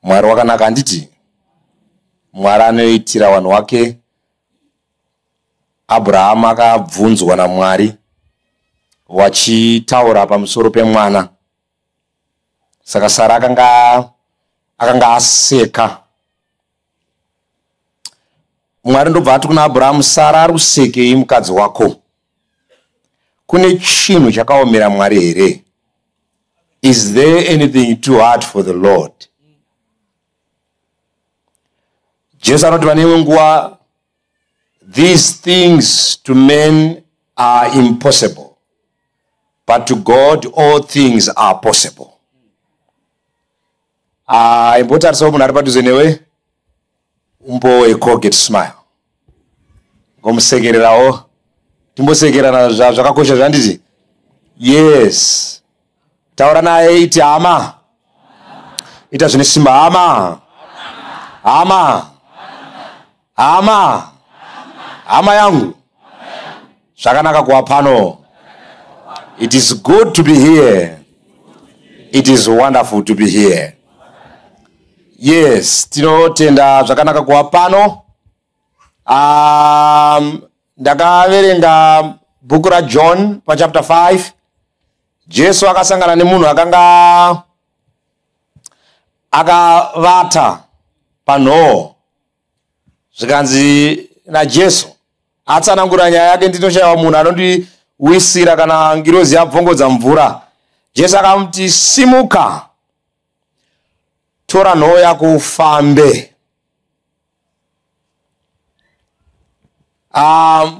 Mwari wakanaka handiti? Mwari anoitira vanhu wake. Abrahamu akabvunzwa naMwari wachitaura pamusoro pemwana. Saka Sara akanga aseka. Mwari ndobva ati kuna Abrahamu, Sara ari kusekei mukadzi wako? Kune chinhu chakaomera Mwari here? Is there anything too hard for the Lord? Jesu anoti pane imwe nguva, these things to men are impossible, but to God all things are possible. Imbotarisawo munhu ari padhuze newe, umbowe Colgate smile. Ngomusekererawo, timbosekerana zvakakosha zvanditi. Yes. Taura naye iti hama. Ita zvine simba hama. Hama. Hama. Hama yangu. Zvakanaka kuva pano. It is good to be here. It is wonderful to be here. Yes, tinotenda zvakanaka kuva pano. Ndakaverenga bhuku raJohn pachapter 5. Jesu akasangana nemunhu akanga akavata panhoo. Zvikanzi naJesu atsanangura nyaya yake, ndinoshaiwa munhu anondiwisira kana ngirozi yabvongodza mvura. Jesu akamuti simuka, tora nhoo yako ufambe.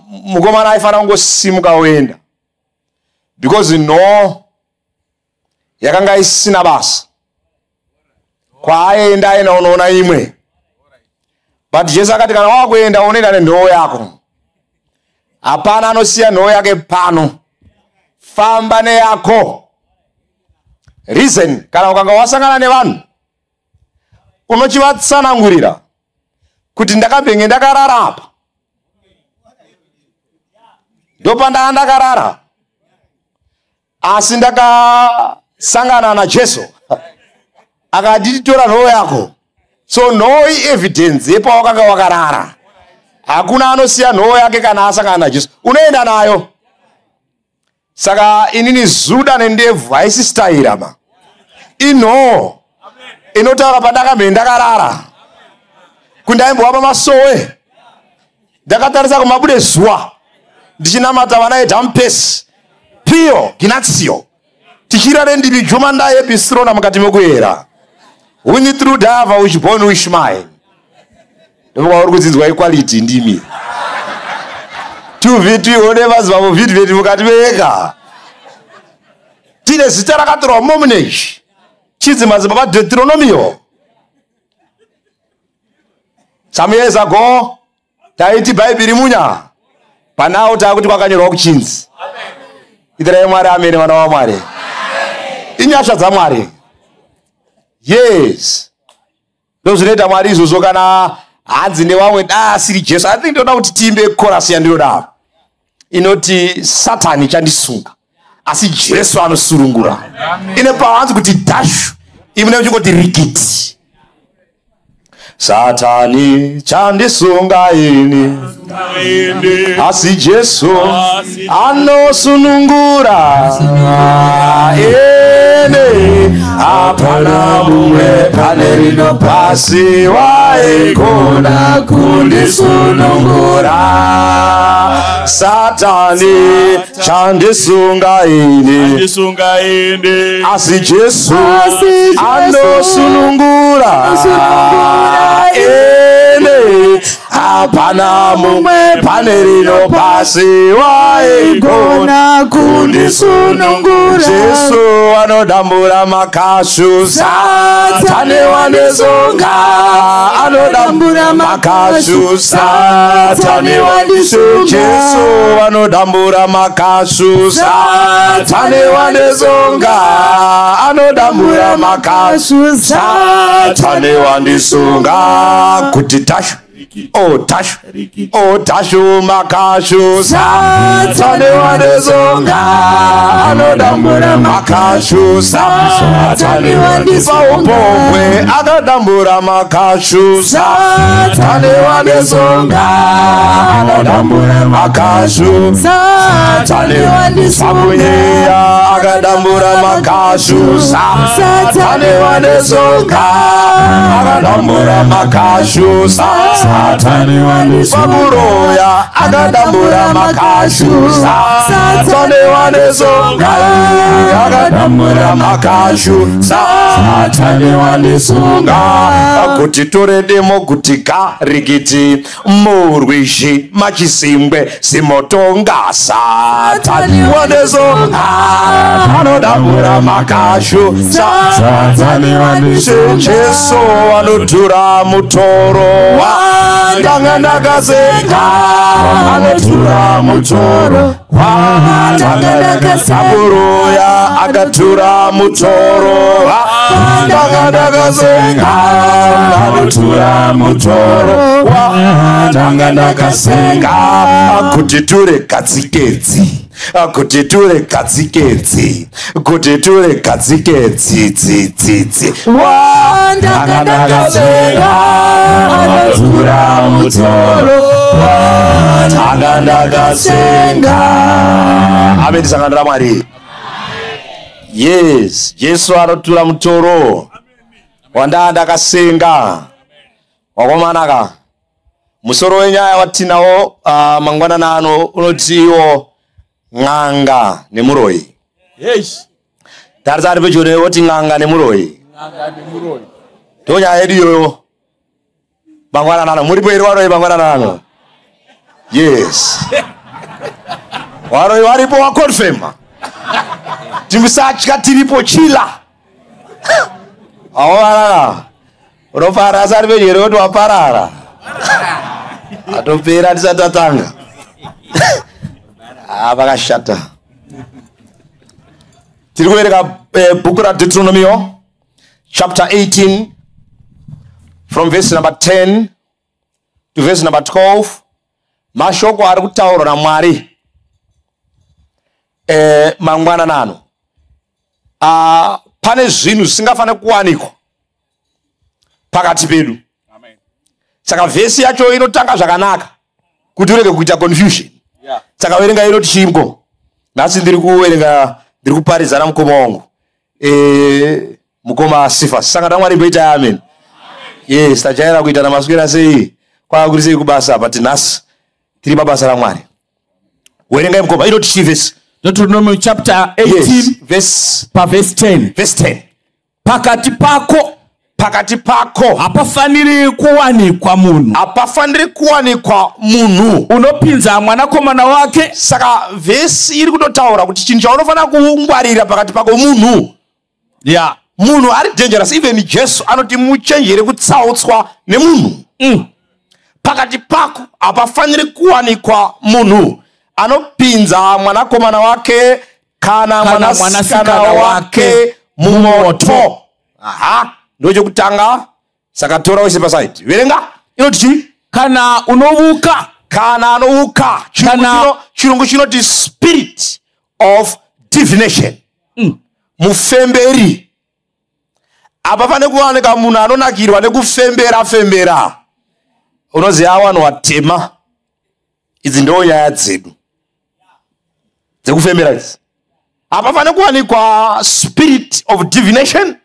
Mukomana aifanira kungosimuka oenda, because nhoo yakanga isina basa. Kwaaienda aenda unoona imwe. But Jesu akati kana wakuenda unoenda nenhoo yako. Hapana anosiya nhoo yake pano. Famba neyako. Reason, kana ukanga wasangana nevanhu unochivatsanangurira kuti ndakambenge ndakarara apa. Ndopandanga ndakarara. Asi ndakasangana naJesu. Akati tora nhoo yako. So nhoo evidence yepawakanga wakarara. Hakuna anosiya nhoo yake kana asangana naJesu. Unoenda nayo. Saka inini zuda nendebvu haisi staira ma. Inhoo inotaura pandakambe ndakarara. Kundaimbova pamasowe. Ndakatarisa kumabude zuva. Ndichinamata vana yeDhampesi. Pio Ginazio. Tichira rendimi juma ndaye bisirona mukati mekuyera. Winnie through dava uchibon wishmine. Ndokuva uri kudzinzwa equality ndimi. 2v2 one mazuva muvidvet mukati meyeka. Tine zita rakatorwa momuneji. Chidzi madzibaba Deuteronomio. Some years ago, taiti Bhaibheri munya. Panao takuti kwakanyorwa kuchinzi. Itirai Mwari amene vana vaMwari. Inyasha dzaMwari. Yes. Ndozvinoita Mwari izvozvo kana hanzi nevamwe da asiri Jesu. I think ndoda kuti tiimbe chorus yandinoda. Inoti Satani chandisunga. Asi Jesu anosurungura. Ine pawanzi kuti dashu. Imwe uchingoti rikiti. Satani chandisunga ini. Asi Jesu anosunungura. Ene hapana mumwe pane rino pasi waigona kundisunungura. Satani chandisunga ini. Asi Jesu anosunungura. Ene hapana mumwe pane rino pasi waigona kundisunungura. Jesu anodambura makashu. Satani wandisunga. Anodambura makashu. Satani wandisunga. Jesu anodambura makashu. Satani wandisunga. Anodambura makashu. Satani wandisunga. Kuti tashu. Oh tashu. Oh tashu makashu. Satani wandisunga. Anodambura makashu. Satani. wandisunga. Paupombwe akadambura makashu. Satani wandisunga, akadambura makashu. Satani wandisunga, Pakunyeya akadambura makashu. Satani wandisunga, akadambura makashu. Satani wandisunga, Pakuroya akadambura makashu. Satani wandisunga, akadambura makashu. Satani wandisunga, Kuti tore demo kuti karikiti murwishi machisimbe simotonga. Satani wandisunga, anodambura makashu. Satani wandisunga, Jesu anotura mutoro wandanga ndakasenga, anotura mutoro Wandanga ndakasenga. Aburoya akatura mutoro wandanga ndakasenga, anotura mutoro wandanga ndakasenga. Kuti ture katsikedzi, kuti ture katsikedzi, kuti ture katsikedzi tsi tsi tsi Wandanga ndakasenga, anotura mutoro wandanga ndakasenga. Amen. Sangano raMwari. Yes, Jesu anotura mutoro wandaa ndakasenga. Wakomanaka, musoro wenyaya watinawo mangwanana ano unoti iwo n'anga nemuroyi. Yes. Tarisa ari pedyo newe, woti n'anga nemuroyi. N'anga nemuroyi. Ndo nyaya yedu iyoyo mangwanana ano. Muripo here varoyi mangwanana ano? Yes, varoyi varipo, waconfirma. Timusatya, tiripo, chila aovarara. Unofara asi ari pedyo here woti waparara, atopera tisati tatanga. Ah, vakashata. Tiri kuverenga bhuku raDeuteronomio chapter 18 from verse number 10 to verse number 12. Mashoko ari kutaurwa naMwari mangwananano. Pane zvinhu zvisingafaniri kuwanikwa pakati pedu. Amen. Saka vhesi yacho inotanga zvakanaka kuti urege kuita confusion. Saka verenga, inoti chimko? Nhasi ndiri kuverenga, ndiri kuparidzana mukoma wangu, mukoma Sifas. Saka raMwari, mboita amen. Yes, tajaira kuita namaswera sei, kwava kuri sei kubasa, but nhasi tiri pabasa raMwari. Werengai mukoma, inoti chii vhesi? Deuteronomy chapter 18. Yes, verse Paverse 10. Verse 10. Pakati pako Pakati pako hapafaniri kuwanikwa munhu hapafaniri kuwanikwa munhu unopinza mwanakomana wake. Saka vhesi iri kutotaura kuti chinhu chaunofanira kungwarira pakati pako munhu. Munhu ari dangerous. Even Jesu anoti muchenjere kutsautswa nemunhu. Pakati pako hapafaniri kuwanikwa munhu anopinza mwanakomana wake kana kana mwanasikana mwanasikana wake wake mumoto. Aha, ndochekutanga. Saka tora wese pasaidi, verenga, inoti chii? Kana unovuka. Kana anouka. Chirungu Chirungu chinoti spirit of divination, mufemberi. Hapafane kuwanika munhu anonakirwa nekufembera fembera. Unoziva vanhu watema, idzi ndo nyaya dzedu dzekufembera idzi. Hapafane kuwanikwa spirit of divination,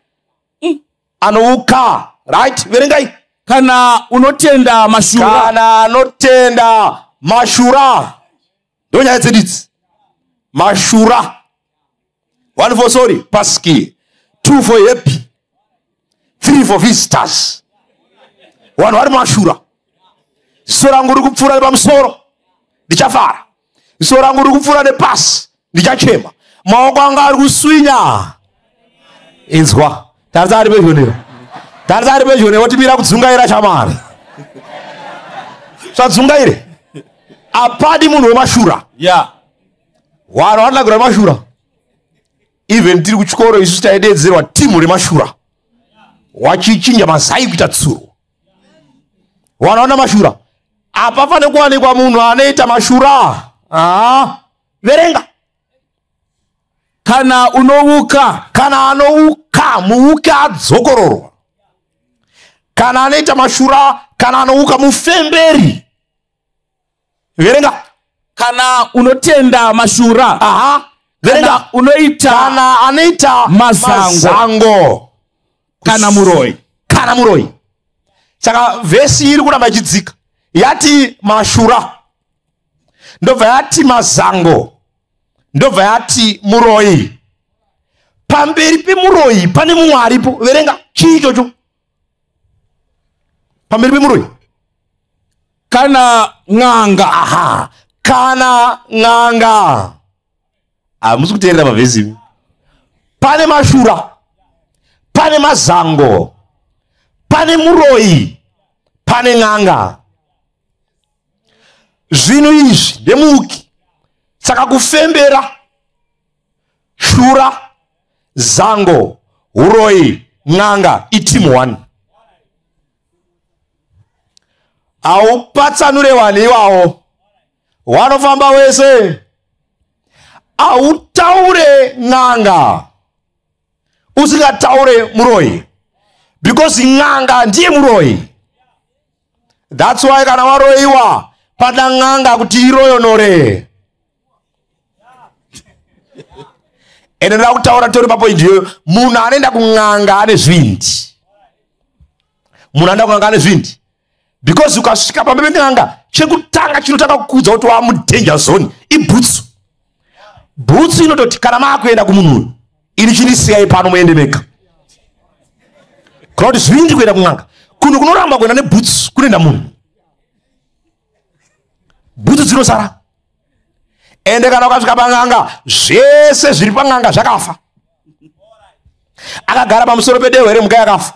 anouka. Right, verengai. Kana unotenda mashura. Kana anotenda mashura. Ndo nyaya dzedu idzi, mashura. One for sorry, paski. Two for happy, three for visitors. Vanhu vari mashura. Ziso rangu riri kupfuura nepamusoro, ndichafara. Ziso rangu riri kupfuura nepasi, ndichachema. Maoko anga ari kuswinya. Inzwa, tarisa ari pedyo newe, tarisa ari pedyo newe, timira kudzungaira. Chamari sadzungaire. Apadi munhu wemashura. Vanhu vanonakirwa nemashura. Even tiri kuchikoro isusu taidedzerwa timu remashura, wachichinja mazai kuita tsuro. Vanhu vana mashura. Hapafane kuwanikwa munhu anoita mashura. Aa, verenga. Kana unovuka. Kana anouka. Anouka, muuka adzokororwa. Kana anoita mashura, kana anouka mufemberi. Verenga. Kana unotenda mashura. Aha. Verenga. Kana unoita, kana anoita mazango, mazango, kana muroyi. Kana muroyi. Saka vhesi iri kuramba ichidzika. Yati mashura, ndobva yati mazango, ndobva yati muroyi. Pamberi pemuroyi pane mumwe aripo. Verenga. Chii ichocho? Pamberi pemuroyi. Kana n'anga. Aha. Kana n'anga. Hamusi kuteerera mavhesi. Pane mashura, pane mazango, pane muroyi, pane n'anga. Zvinhu izvi ndemuuki. Saka kufembera, shura, zango, uroyi, n'anga itimu 1. Haupatsanure vanhu iwawo, wanofamba wese. Hautaure n'anga usingataure muroyi, because n'anga ndiye muroyi. That's why kana waroyiwa pada n'anga kuti iroyonore. Ende ndoda kutaura tori papoint iyoyo. Munhu anoenda kun'anga ane zvindi. Munhu anoenda kun'anga ane zvindi, because ukasvika pamberi pen'anga, chekutanga chinotanga kukuudza kuti wamudanger zone ibhutsu. Bhutsu inototi kana maakuenda kumunhu uyu, ini chinisiyai pano muende mega. Kana kuti zvindi kuenda kun'anga, kunhu kunoramba kuenda nebhutsu kunoenda munhu, bhutsu dzinosara. Ende kana ukasvika pan'anga, zvese zviri pan'anga zvakafa. Akagara pamusoro pedehwe remhuka yakafa,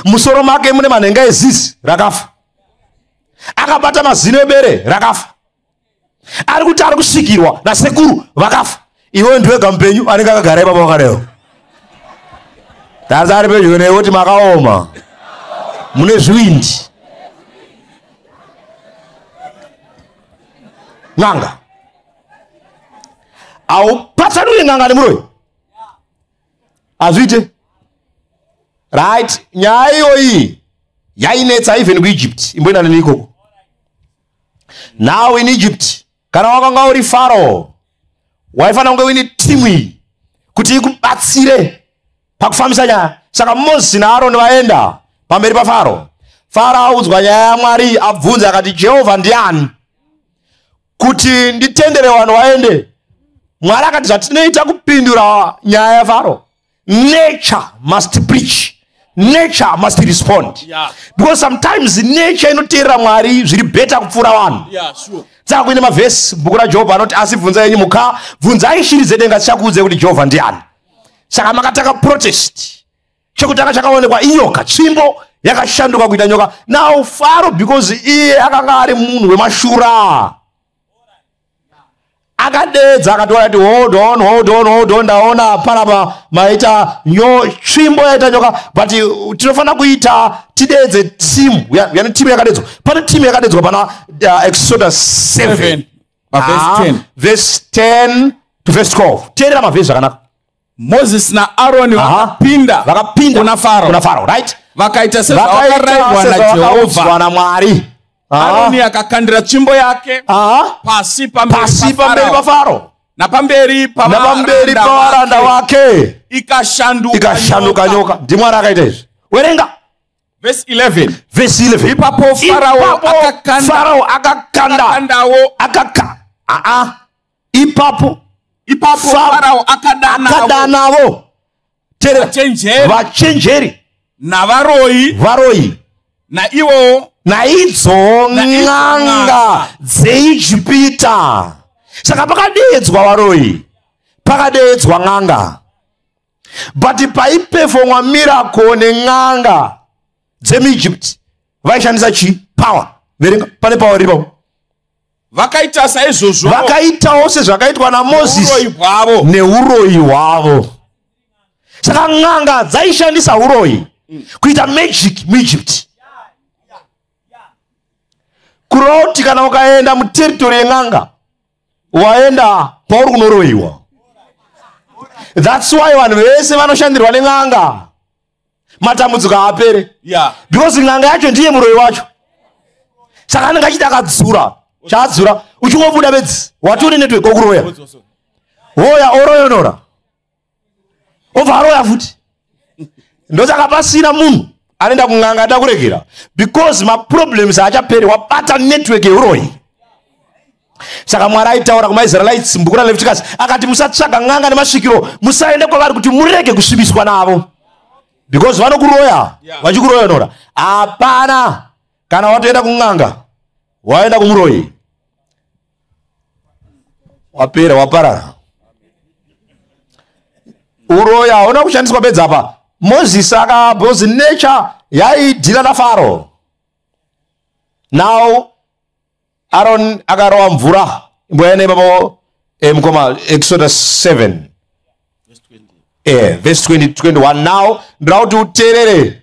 musoro make mune manhenga ezizi rakafa, akabata mazino ebere rakafa, ari kuti ari kusvikirwa nasekuru vakafa. Iwe ndiwega mupenyu anenge akagara ipapo wakadaro. Tarisa ari pedyo newe kuti makaoma, mune zvivindi. N'anga. Haupatsanuri n'anga nemuroyi, hazviite. Right, nyaya iyoyi yainetsa even kuEgypt. Imboenda neni ikoko. Now in Egypt, kana wakanga uri Pharaoh, waifanira kunge uine timu iyi kuti ikubatsire pakufambisa nyaya. Saka Mozisi naAroni vaenda pamberi paFaro. Faro audzwa nyaya yaMwari, abvunza akati, Jehovha ndiani kuti nditendere vanhu vaende? Mwari akati, zvatinoita kupindura nyaya yaFaro, nature must preach, nature must respond. Because sometimes nature inoteerera Mwari zviri better kupfuura vanhu. Saka kuine mavhesi bhuku raJobho anoti, asi bvunzai yenyu mhuka, bvunzai shiri dzedenga, dzichakuudzai kuti Jehovha ndiani. Saka makatanga protest, chekutanga chakaonekwa inyoka, tsvimbo yakashanduka kuita nyoka. Now Faro, because iye akanga ari munhu wemashura, akadedza akatora kuti, hold on, hold on, hold on, ndaona panapa maita tsvimbo yaita nyoka, but tinofanira kuita tidedze timu. Yani timu yakadedzwa, pane timu yakadedzwa pana Exodus 7. 7, verse 10. Verse 10 to verse 12. Teerera mavhesi zvakanaka. Mozisi naAroni vakapinda vakapinda kuna Faro, kuna Faro, right? Vakaita Vakaita sezvavakarayirwa sezvavakaudzwa naJehovha. naMwari. Aroni akakandira tsvimbo yake pasi pamberi pasi pamberi paFarao paFaro napamberi napamberi pavaranda pavaranda vake, wake, ikashanduka ikashanduka nyoka. NdiMwari akaita izvi. Werenga. Verse 11. Verse 11. Ipapo Farao Ipapo akakanda Farao akakanda akakandawo akaka aa ipapo Ipapo Farao akadanawo akadanavo, teerera, vachenjeri vachenjeri navaroyi, varoyi, naivowo naidzo naidzo n'anga n'anga dzeIjipita. Saka pakadedzwa varoyi, pakadedzwa n'anga, but paipefomwa miracle nen'anga dzemuEgypt vaishandisa chii? Power. Verenga, pane power iripapo. Vakaita saizvozvo Vakaitawo sezvakaitwa naMozisi uroyi hwavo. Neuroyi hwavo. Saka n'anga dzaishandisa uroyi kuita magic muEgypt. Kureva kuti kana ukaenda muterritory yen'anga, waenda pauri kunoroyiwa. That's why vanhu vese vanoshandirwa nen'anga matambudziko haapere. Because n'anga yacho ndiye muroyi wacho. Saka anenge achiti akadzura chaadzura uchingobuda bedzi watone network okuroya hoya oroyonora obva aroya futi. Ndosaka pasina munhu anoenda kun'anga ada kuregera because maproblems haachaperi, wabata network yeuroyi. Saka Mwari aitaura kumaIsraelites mubhuku raLeviticus akati musatsvaga n'anga nemasvikiro, musaende kwavari kuti murege kusvibiswa navo because vanokuroya vachikuroyonora. Hapana kana watoenda kun'anga waenda kumuroyi wapera waparara. Uroyi hauna kushandiswa bedzi apa. Moses because nature yaidhila naFaro. Now Aaron akarova mvura imboya neipapo mukoma Exodus 7 verse 20 21. Now ndoda kuti uteerere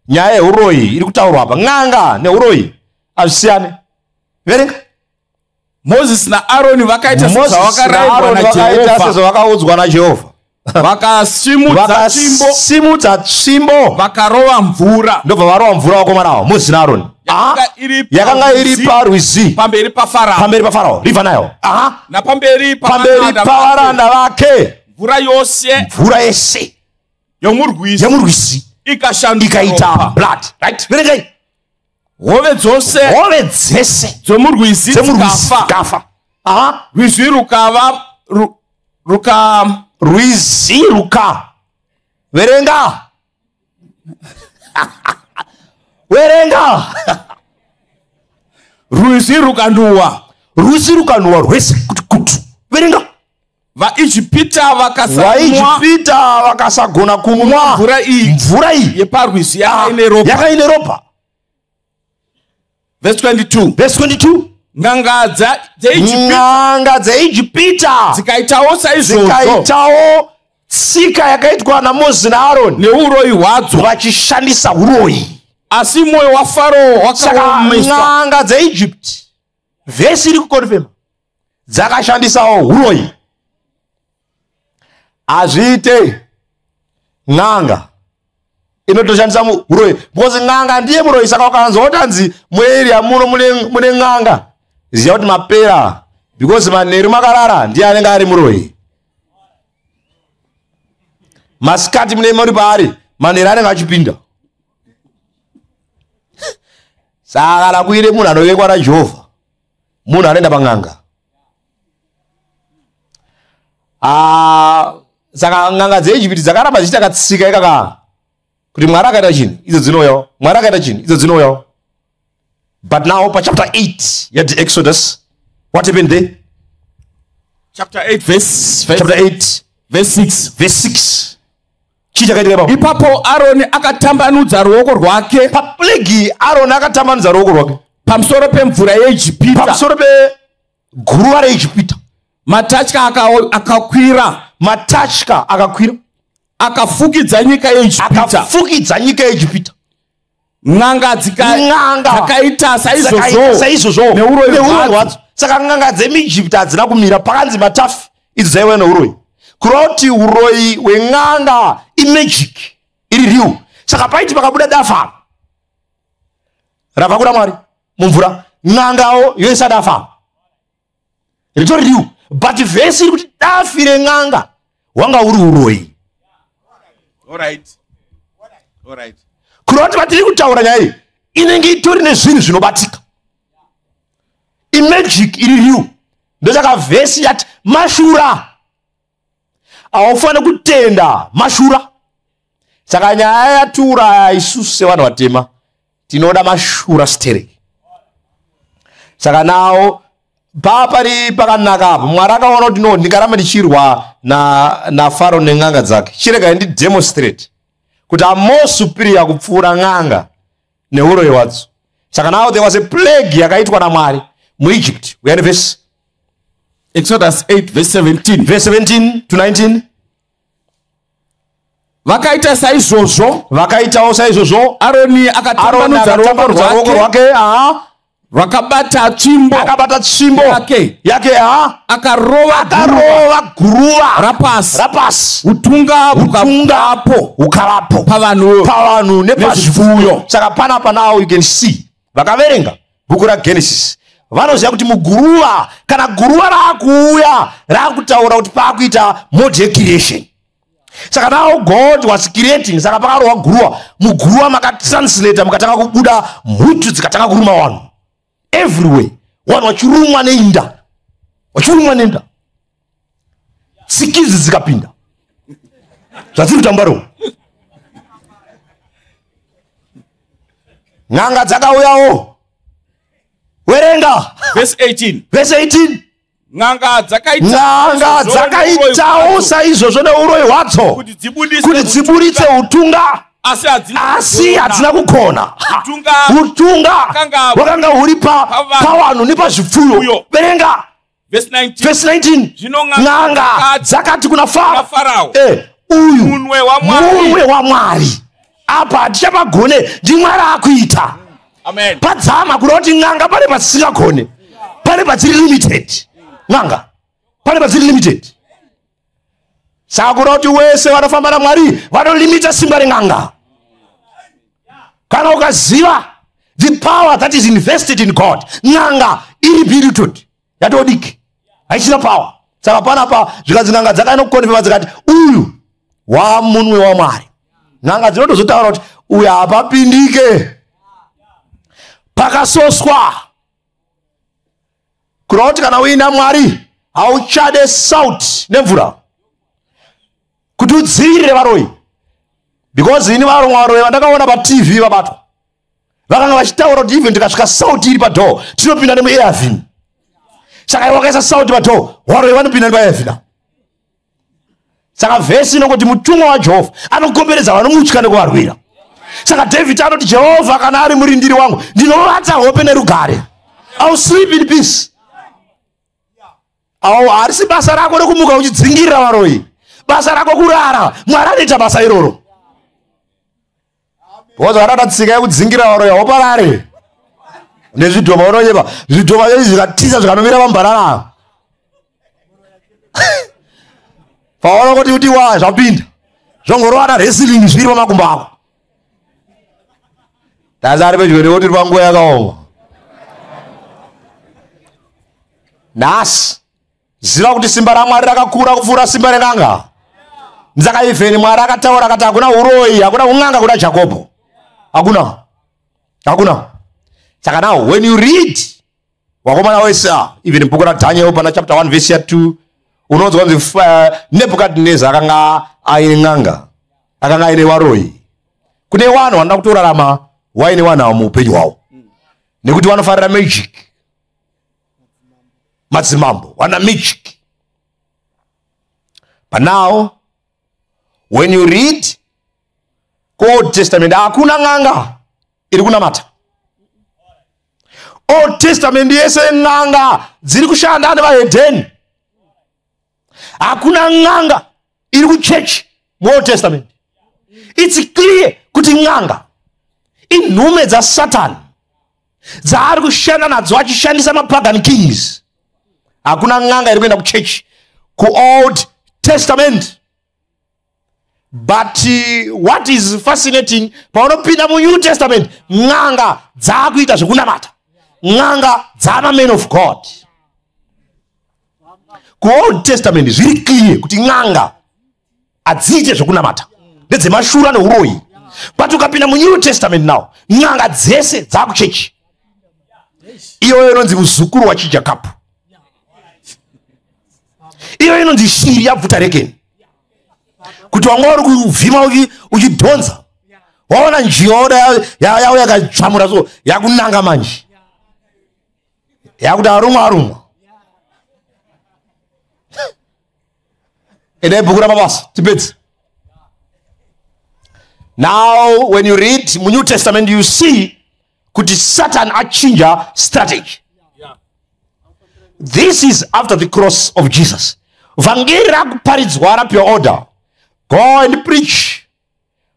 nyaya yeuroyi iri kutaurwa apa. N'anga neuroyi hazvisiyane. Verenga. Moses naAroni vakaita sezvavakaudzwa naJehovha. Vakasimudza tsvimbo vakarova mvura. Ndobva varova mvura vakomana avo Moses naAroni. Yakanga iri parwizi pamberi paFarao. Pamberi paFarao River Nile. Napamberi pavaranda vake. Mvura yose mvura yese yomurwizi ikashanduka ikaita blood. Right? Verengai. Hove dzose hove dzese dzomurwizi dzikafa. Rwizi rukava rwizi ruka. Verenga. Verenga. Rwizi rukanhuwa. Rwizi rukanhuwa rwese kuti kutu. Verenga. VaIjipita vakasagona kumwa mvura iyi yeparwizi yakaine ropa. Verse 22. Verse 22. N'anga dzeIjipita dzikaitawo saizvozvo. Dzikaitawo tsika yakaitwa naMoses naAroni neuroyi hwadzo vachishandisa uroyi. Asi mwoyo waFarao wakaomeswa. N'anga dzeIjipti vhesi iri kukonfema dzakashandisawo uroyi. Hazviite n'anga inotoshandisa uroyi because n'anga ndiye muroyi. Saka ukanzwa kuti hanzi mueria muno mune n'anga, ziva kuti mapera because manheru makarara ndiye anenge ari muroyi. Masikati mune muri paari, manheru anenge achipinda. Saka kana kuine munhu anovengwa naJehovha, munhu anoenda pan'anga. Saka n'anga dzeIjipiti dzakaramba dzichiita katsika ikaka kuti Mwari akaita chinhu idzo dzinouyawo, Mwari akaita chinhu idzo dzinouyawo. But now pachapter 8 yati Exodus, what happened there? Chapter 8 verse chapter 8 verse 6. Verse 6. Chii chakaitika ipapo? Ipapo Aroni akatambanudza ruoko rwake. Paplague Aroni akatambanudza ruoko rwake pamusoro pemvura yeIjipita. Pamusoro peguruva reIjipita. Matatya akakwira. Matatya akakwira. Akafukidza nyika yeIjipita. Akafukidza nyika yeIjipita. N'anga dzakaita saizvozvo neuroyi hwadzo. Saka n'anga dzemuIjipita hadzina kumira pakanzi matafi idzo dzaiva neuroyi. Kureva kuti uroyi hwen'anga imagic iri real. Saka paiti pakabuda dafa rabva kuna Mwari mumvura, n'angawo yoisa dafa ritori real. But vhesi iri kuti dafi ren'anga hwanga uri uroyi. Alright. Kureva kuti patiri kutaura nyaya iyi inenge itori nezvinhu zvinobatika. Imagic iri real. Ndosaka vhesi yati mashura. Haufaniri kutenda mashura. Saka nyaya yatiuraya isusu sevanhu vatema tinoda mashura stereki. Saka nawo papari pakanaka apa Mwari akaona kuti no, ndingaramba ndichirwa naFaro nen'anga dzake. Chiregai ndidemonstrate kuti I'm more superior kupfuura n'anga neuroyi hwadzo. Saka now there was a plague yakaitwa naMwari muEgypt. We are in verse Exodus 8 verse 17. Verse 17 to 19. Vakaita saizvozvo. Vakaitawo saizvozvo. Aroni akatambanudza ruoko rwake. Vakabata tsvimbo. Akabata tsvimbo Yake. Yake ha. Akarova Akarova guruva rapasi. Rapasi. Utunga Utunga bukavapo hukavapo pavanhu pavanhu nepazvipfuyo. Saka panapa now you can see, vakaverenga bhuku raGenesis vanoziva kuti muguruva, kana guruva raakuuya, raakutaura kuti paakuita mode yecreation. Saka now God was creating. Saka pakarohwa guruva, muguruva makatranslata, mukatanga kubuda mhutu dzikatanga kuruma vanhu everywhere, vanhu vachirumwa neinda, vachirumwa nenda, tsikizi dzikapinda zvadziri kutambaro. N'anga dzakauyawo. Werenga. Verse 18. Verse 18. N'anga dzakaita N'anga izvozvo dzakaitawo neuroyi hwadzo, saizvozvo neuroyi hwadzo kuti dzibudise kuti dziburitse utunga, asi hadzina asi kugona. hadzina kugona. Utunga Utunga hwakanga hwakanga huri pavanhu pavanhu nepazvipfuyo. Pfuyo. Verenga. Verse 19. Verse 19. Zvino n'anga N'anga dzakati dzakati kuna kuna Farao, Farao, uyu munwe waMwari. Munwe waMwari. Apa hatichapagone, ndiMwari akuita. Amen. Padzama kuda kuti n'anga pane pasisingagone, pane padziri limited. N'anga pane padziri limited. Saka kuda kuti wese vanofamba naMwari vanolimita simba ren'anga. Kana ukaziva the power that is invested in God, n'anga iri belittled, yatodiki, haichina power. Saka panapa zvikanzi n'anga dzakanokonfema, dzikati uyu wamunwe waMwari. N'anga dzinotozotaura kuti uyu hapapindike, pakasoswa. Kureva kuti kana uina Mwari hauchade salt nemvura kuti udzivirire varoyi, because ini varomwe varoyi vandakaona paTV vabatwa vakanga vachitaura kuti even tikasvika salt iri padoor, tinopinda nemuairvin. Saka iwe wakaisa salt padoor, varoyi vanopinda nepairvin. Saka vhesi inongoti mutumwa waJehovha anokomberedza vanomutya nekuvarwira. Saka David anoti, "Jehovha kana ari murindiri wangu, ndinovata hope nerugare. I will sleep in peace." Au harisi basa rako rekumuka uchidzingirira varoyi. Basa rako kurara, Mwari anoita basa iroro. Because vakadada tsika yekudzingira varoyi, hauparare nezvidhoma. Unonyepa. Zvidhoma zvechi zvikatiza, zvikanomira pambarara, paona kuti kuti wa zvapinda, zvongorovana wrestling zviri pamakumbo ako. Tasi ari pedyo nekuti tiri panguva yakaoma nhasi. Ziva kuti simba raMwari rakakura kupfuura simba ren'anga. Saka even Mwari akataura akati hakuna uroyi, hakuna un'anga kuna Jakobho, hakuna, hakuna. Saka now when you read wakomana wese, even bhuku raDaniel pana chapter 1 verse ya2, unonzwa kunzi Nebhukadhineza akanga aine n'anga, akanga aine varoyi. Kune vanhu vanoda kutorarama waine vanhu ava muupenyu hwavo nekuti vanofarira magic. Madzimambo vana magic. But now when you read Old Testament, hakuna n'anga iri kunamata. Old Testament yese n'anga dziri kushanda nevahedheni. Hakuna n'anga iri kuchechi muOld Testament. It's clear kuti n'anga inhume dzaSatani dzaari kushanda nadzo achishandisa mapagan kings. Hakuna n'anga iri kuenda kuchechi kuOld Testament. But what is fascinating, paunopinda muNew Testament, n'anga dzaakuita zvekunamata, n'anga dzava man of God. KuOld Testament zviri clear kuti n'anga hadziite zvekunamata, ndedzemashura neuroyi. But ukapinda muNew Testament now, n'anga dzese dzaakuchechi. Iyoyo inonzi muzukuru wachiJakapu, iyoyo inonzi shiri yabvuta rekeni. Kuti wanga uri kuvhima uchidhonza, waona njiwa oda yauya yakadzvamura, so yakunanga manje, yakuti arumwa, arumwa. Endai bhuku raMabasa tipedze. Now when you read muNew Testament, you see kuti Satan achinja strategy. This is after the cross of Jesus. Vhangeri rakuparidzwa, rapiwa order, go and preach.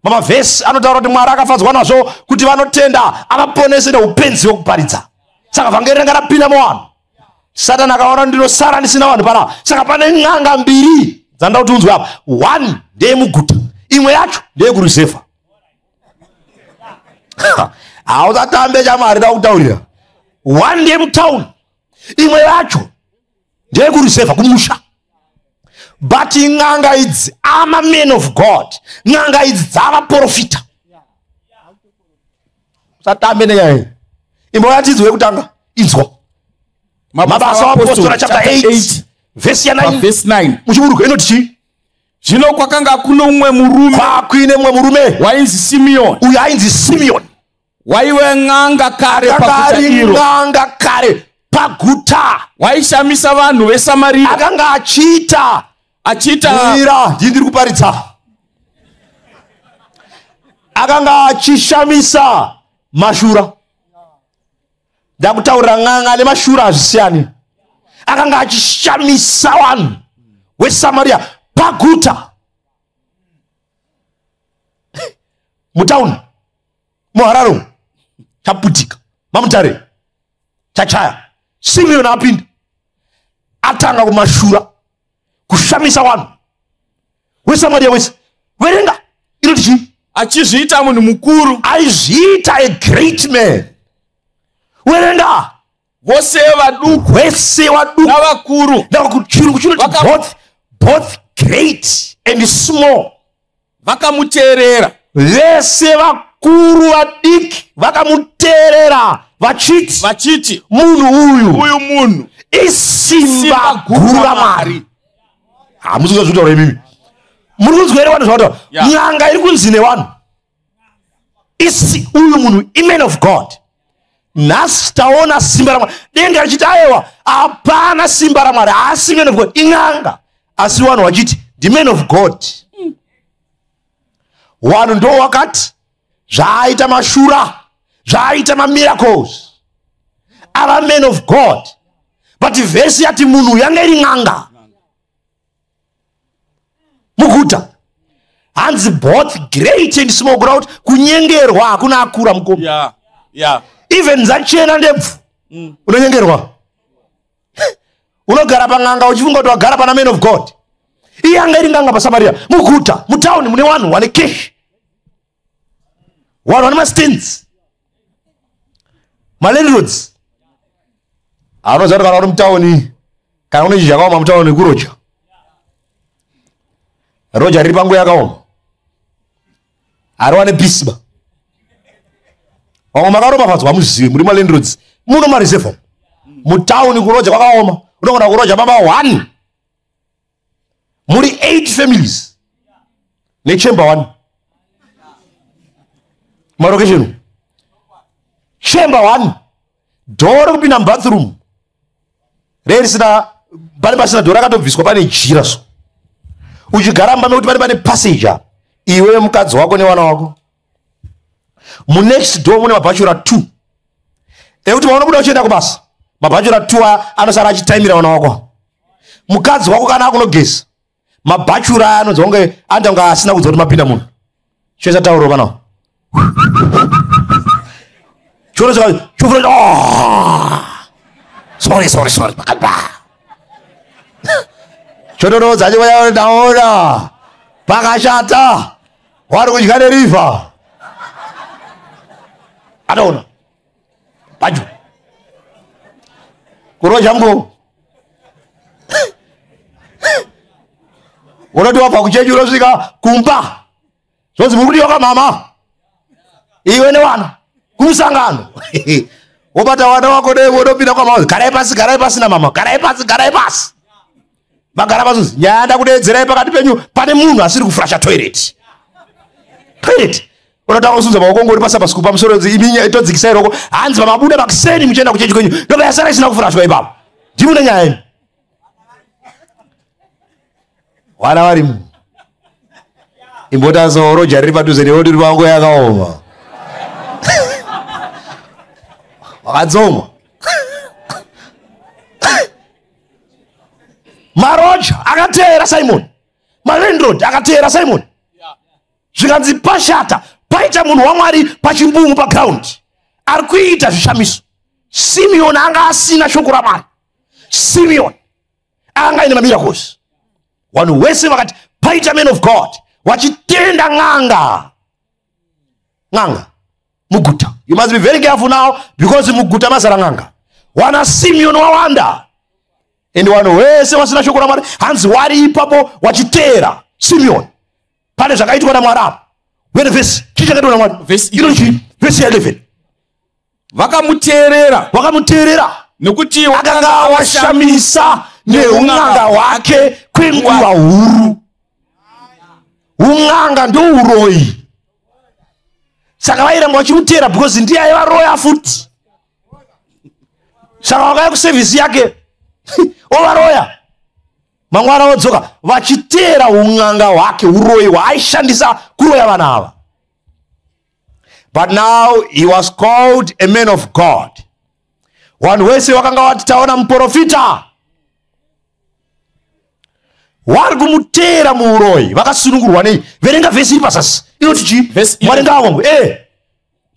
Mamavhesi anotaura kuti Mwari akafadzwa nazvo kuti vanotenda avaponese neupenzi hwekuparidza. Saka vhangeri ranga rapinda muvanhu. Satani akaona ndinosara ndisina vanhu panapa. Saka pane n'anga mbiri dzandida kuti unzwe apa. One ndeyemuguta, imwe yacho ndeyekurizevha. Hausatambe chamari ndakutaurira. One ndeyemutauni, imwe yacho ndeyekurizevha kumusha. But n'anga idzi ama men of God, n'anga idzi dzavaprofita. Usatambe nenyaya iyi. Imboyatidzwe yekutanga, inzwa. Mabasa aApostora chapter 8 verse ya 9, verse 9. Muchiburuka inoti chii? Zvino kwakanga kuno mumwe murume, kwakuine mumwe murume wainzi Simeon. Uyo ainzi Simeon. Waive n'anga kare paguta iro. N'anga kare paguta. Waishamisa vanhu veSamaria. Akanga achiita mira, ndiri kuparidza. Akanga achishamisa mashura. Ndakutaurira n'anga nemashura hazvisiyani. Akanga achishamisa vanhu veSamaria paguta. Mutauni, muHarare, chaputika, maMutare, chachaya. Simeon apinda, atanga kumashura, kushamisa vanhu veSamaria wese. Verenga inoti chii? Achizviita munhu mukuru. Aizviita a great man. Verenga. Vose vaduku, vese vaduku navakuru, chirungu chinoti both great and small, vakamuteerera. Vese vakuru vadiki vakamuteerera vachiti munhu uyu munhu isimba guru raMwari. Hamusi kuzvitaura imimi. Muri kunzwa here vanhu zvavataura? N'anga iri kunzi nevanhu isi uyu munhu iman of God. Nhasi taona simba raMwari. Denga richiti aiwa hapana simba raMwari, haasi man of God, in'anga. Asi vanhu vachiti ndi man of God. Vanhu ndo wakati zvaaita mashura, zvaaita mamiracles, ava man of God. But vhesi yati munhu yanga iri n'anga muguta. Hanzi both great and small, kuti kunyengerwa hakuna akura mukoma. Yeah. Even dzachena ndebvu unonyengerwa. Unogara pan'anga uchifunga kuti wagara pana man of God. Iye anga iri n'anga paSamaria muguta, mutauni mune vanhu vane cash, vanhu vane mastands, malandlords. Anoziva kuti kana uri mutauni, kana une chinhu chakaoma mutauni kuroja. Roja riri panguva yakaoma, hariwane peace ba. Vamwe makaropafadzwa muzive muri malandlords, muno mareserve. Mutauni kuroja kwakaoma, unogona kuroja baba 1 muri 8 families nechember 1. Marokesheni chamber 1, dhoo rekupinda mubathroom rerisina, pane pasina dhoo rakatobviswa, pane jira so. Uchigara mumba mekuti pane passage apa, iwe mukadzi wako nevana wako. Munext door mune mabhachura 2 ekuti paunobuda uchienda kubasa, mabhachura 2 anosara achitaimira vana wako. Mukadzi wako kana akunogeza, mabhachura aya anonzi kunge anoita kunge asina kudza kuti mapinda munhu. Choisa tauro pana. Sorry, sorry, pakaipa. Chotorodza ndaona pakashata, wari kudya nerivha. Ataona baju kuroja mko. Unoti wabva kuchechi unosvika kumba, zvonzi muri kudiwa kamama iwe nevana kumusangano. Wobata vana wako wodopinda kwamama, garai pasi, garai pasi namama, garai pasi, garai pasi. Magara pasi, nyaya ndakudeedzerai pakati penyu pane munhu asiri kufurasha toilet. Toilet. Unotanga kusunza maoko ngori pasa pasikupa pamusoro imi todzikisai roko. Hanzi pamabuda makuseni muchienda kuchechi kwenyu ndoba yasara isina kufurashwa ipapo. Ndimune nyaya imi. Vana varimo. Imbotaso roja riri padhuze newe riri panguva yakaoma. Wakadzomwa. Maroja akateera Simon. Malandlord akateera Simon. Zvikanzi pashata, paita munhu waMwari pachimbungu paground. Ari kuita zvishamiso. Simeon anga asina shoko raMwari. Simeon anga aine mamiracles. Vanhu wese vakati paita man of God, vachitenda n'anga. N'anga muguta. You must be very careful now because muguta mazara n'anga. Wana Simeon wawanda. And vanhu wese vasina shoko raMwari hanzi wari ipapo wachiteera Simeon. Pane zvakaitwa naMwari apa. Wene vhesi, chii chakaitwa naMwari? Vhesi Ino chii? Vhesi ya 11. Vakamuteerera. Vakamuteerera. Nekuti akanga awashamisa neun'anga hwake kwenguva huru. Un'anga ndouroyi. Saka vairamba vachimuteera because ndiye aivaroya futi. Saka vakauya kusevhisi yake ovaroya. Mangwana odzoka vachiteera un'anga hwake, uroyi hwaaishandisa kuroya vanhu ava. But now he was called a man of God. Vanhu vese vakanga vati taona muprofita. Vari kumuteera muuroyi, vakasunungurwa nei? Verenga vhesi iri pazasi. Inoti chii? Vhesi Mwari ngaavongwe.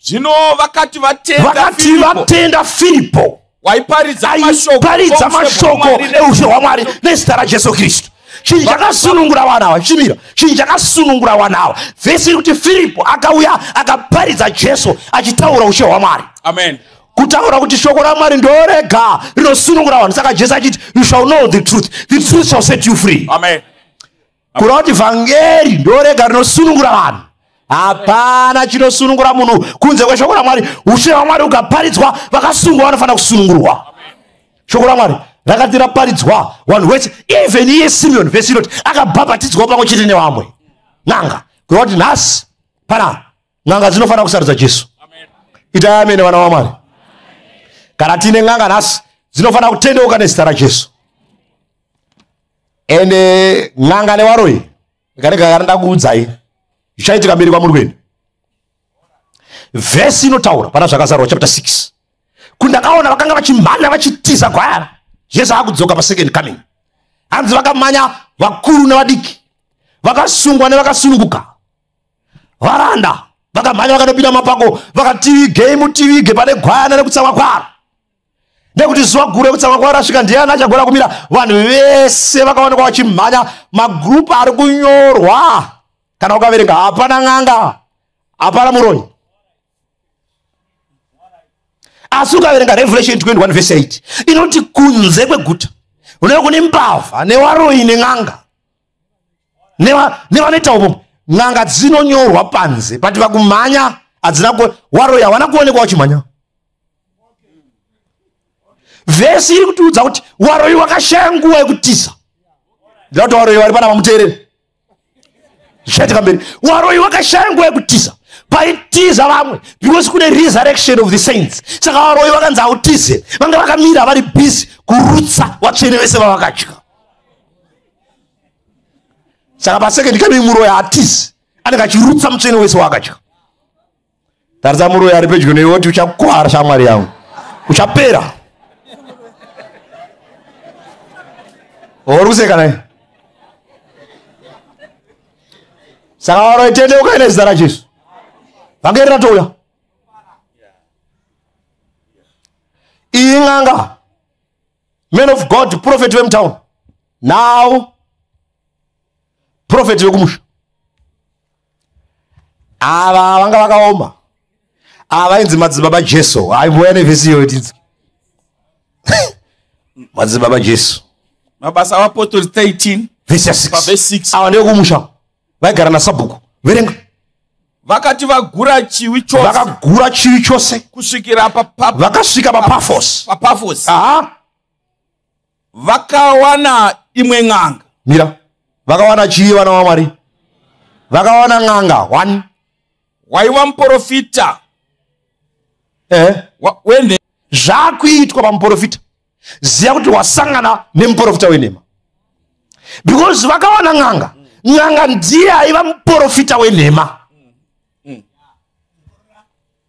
Zvino vakati vatenda Vakati Firipo, vatenda Firipo waiparidza mashoko aiparidza oushe mashoko hwaMwari eushe hwaMwari nezita raJesu Kristu. Chinhu chakasunungura vanhu ava, chimira. Chinhu chakasunungura vanhu ava. Vhesi iri kuti Firipo akauya akaparidza Jesu achitaura ushe hwaMwari. Amen. Kutaura kuti shoko raMwari ndorega rinosunungura vanhu. Saka Jesu achiti you shall know the truth, the truth shall set you free. Amen. Kureva kuti vhangeri ndorega rinosunungura vanhu. Hapana chinosunungura munhu kunze kweshoko raMwari. Ushe hwaMwari ukaparidzwa, vakasungwa vanofanira kusunungurwa. Shoko raMwari rakati raparidzwa vanhu vese, even iye Simeon, vhesi inoti akabhabhatidzwa pamwe chete nevamwe. N'anga. Kureva kuti nhasi pana n'anga dzinofanira kusarudza Jesu. Itai amene vana vaMwari. Kana tiine n'anga nhasi dzinofanira kutendeuka nezita raJesu. Ende n'anga nevaroyi ngarega kana ndakuudzai zvichaitika mberi kwamuri kuenda. Vhesi inotaura pana Zvakazarurwa chapter 6 kundakaona vakanga vachimhanya vachitiza gwayana. Jesu akudzoka pa second coming. Hanzi vakamhanya vakuru nevadiki, vakasungwa nevakasununguka, varanda vakamhanya vakanopinda mapako, vakativigei mutivige pane gwayana nekutsamwa kwaro. Nekuti zuva guru rekutsamwa kwaro rasvika, ndiani achagona kumira? Vanhu vese vakaonekwa vachimhanya. Magrupu ari kunyorwa, kana ukaverenga, hapana n'anga, hapana muroyi. Asi ukaverenga Revelation 21 verse 8 inoti kunze kweguta unenge kune mbavha nevaroyi nen'anga nevanoita upombwe. N'anga dzinonyorwa panze, but vakumhanya hadzina waroyi havana kuonekwa vachimhanya. Vhesi iri kutiudza kuti waroyi wakashaya nguva yekutiza. Ndinoda kuti waroyi vari panapa muteerere zvichaitika mberi. Waroyi wakashaya nguva yekutiza, paitiza vamwe, because kune resurrection of the saints. Saka varoyi vakanzi hautize, vanga vakamira vari busy kurutsa vatsvene vese vavakatya. Saka pasecond coming muroyi haatizi, anenge achirutsa mutsvene wese waakatya. Tarisa muroyi ari pedyo newe woti uchakwara shamwari yangu, uchapera. Uri kuseka naye. Saka varoyi tendeukai nezita raJesu. Vhangeri ratouya. Iyi n'anga, man of God, prophet vemutown, now prophet vekumusha. Ava vanga vakaoma. Ava vainzi madzibaba Jesu. Aimboya nevhesi iyoyo tidzi. Madzibaba Jesu. Mabasa aVapostori 13 Vhesi ya 6. Pavhesi 6. Ava ndevekumusha. Vaigara nasabhuku. Verenga. Vakati vagura chiwi chose, Vakagura chiwi chose kusvikira vakasvika paPafos. paPafos. Aha. Vakawana imwe n'anga. Mira. Vakawana chii vana vaMwari? Vakawana n'anga. 1. Waiva muprofita wenhema. Zvakuitwa pamuprofita. Ziya kuti wasangana nemuprofita wenhema. Because vakawana n'anga. N'anga ndiye aiva muprofita wenhema.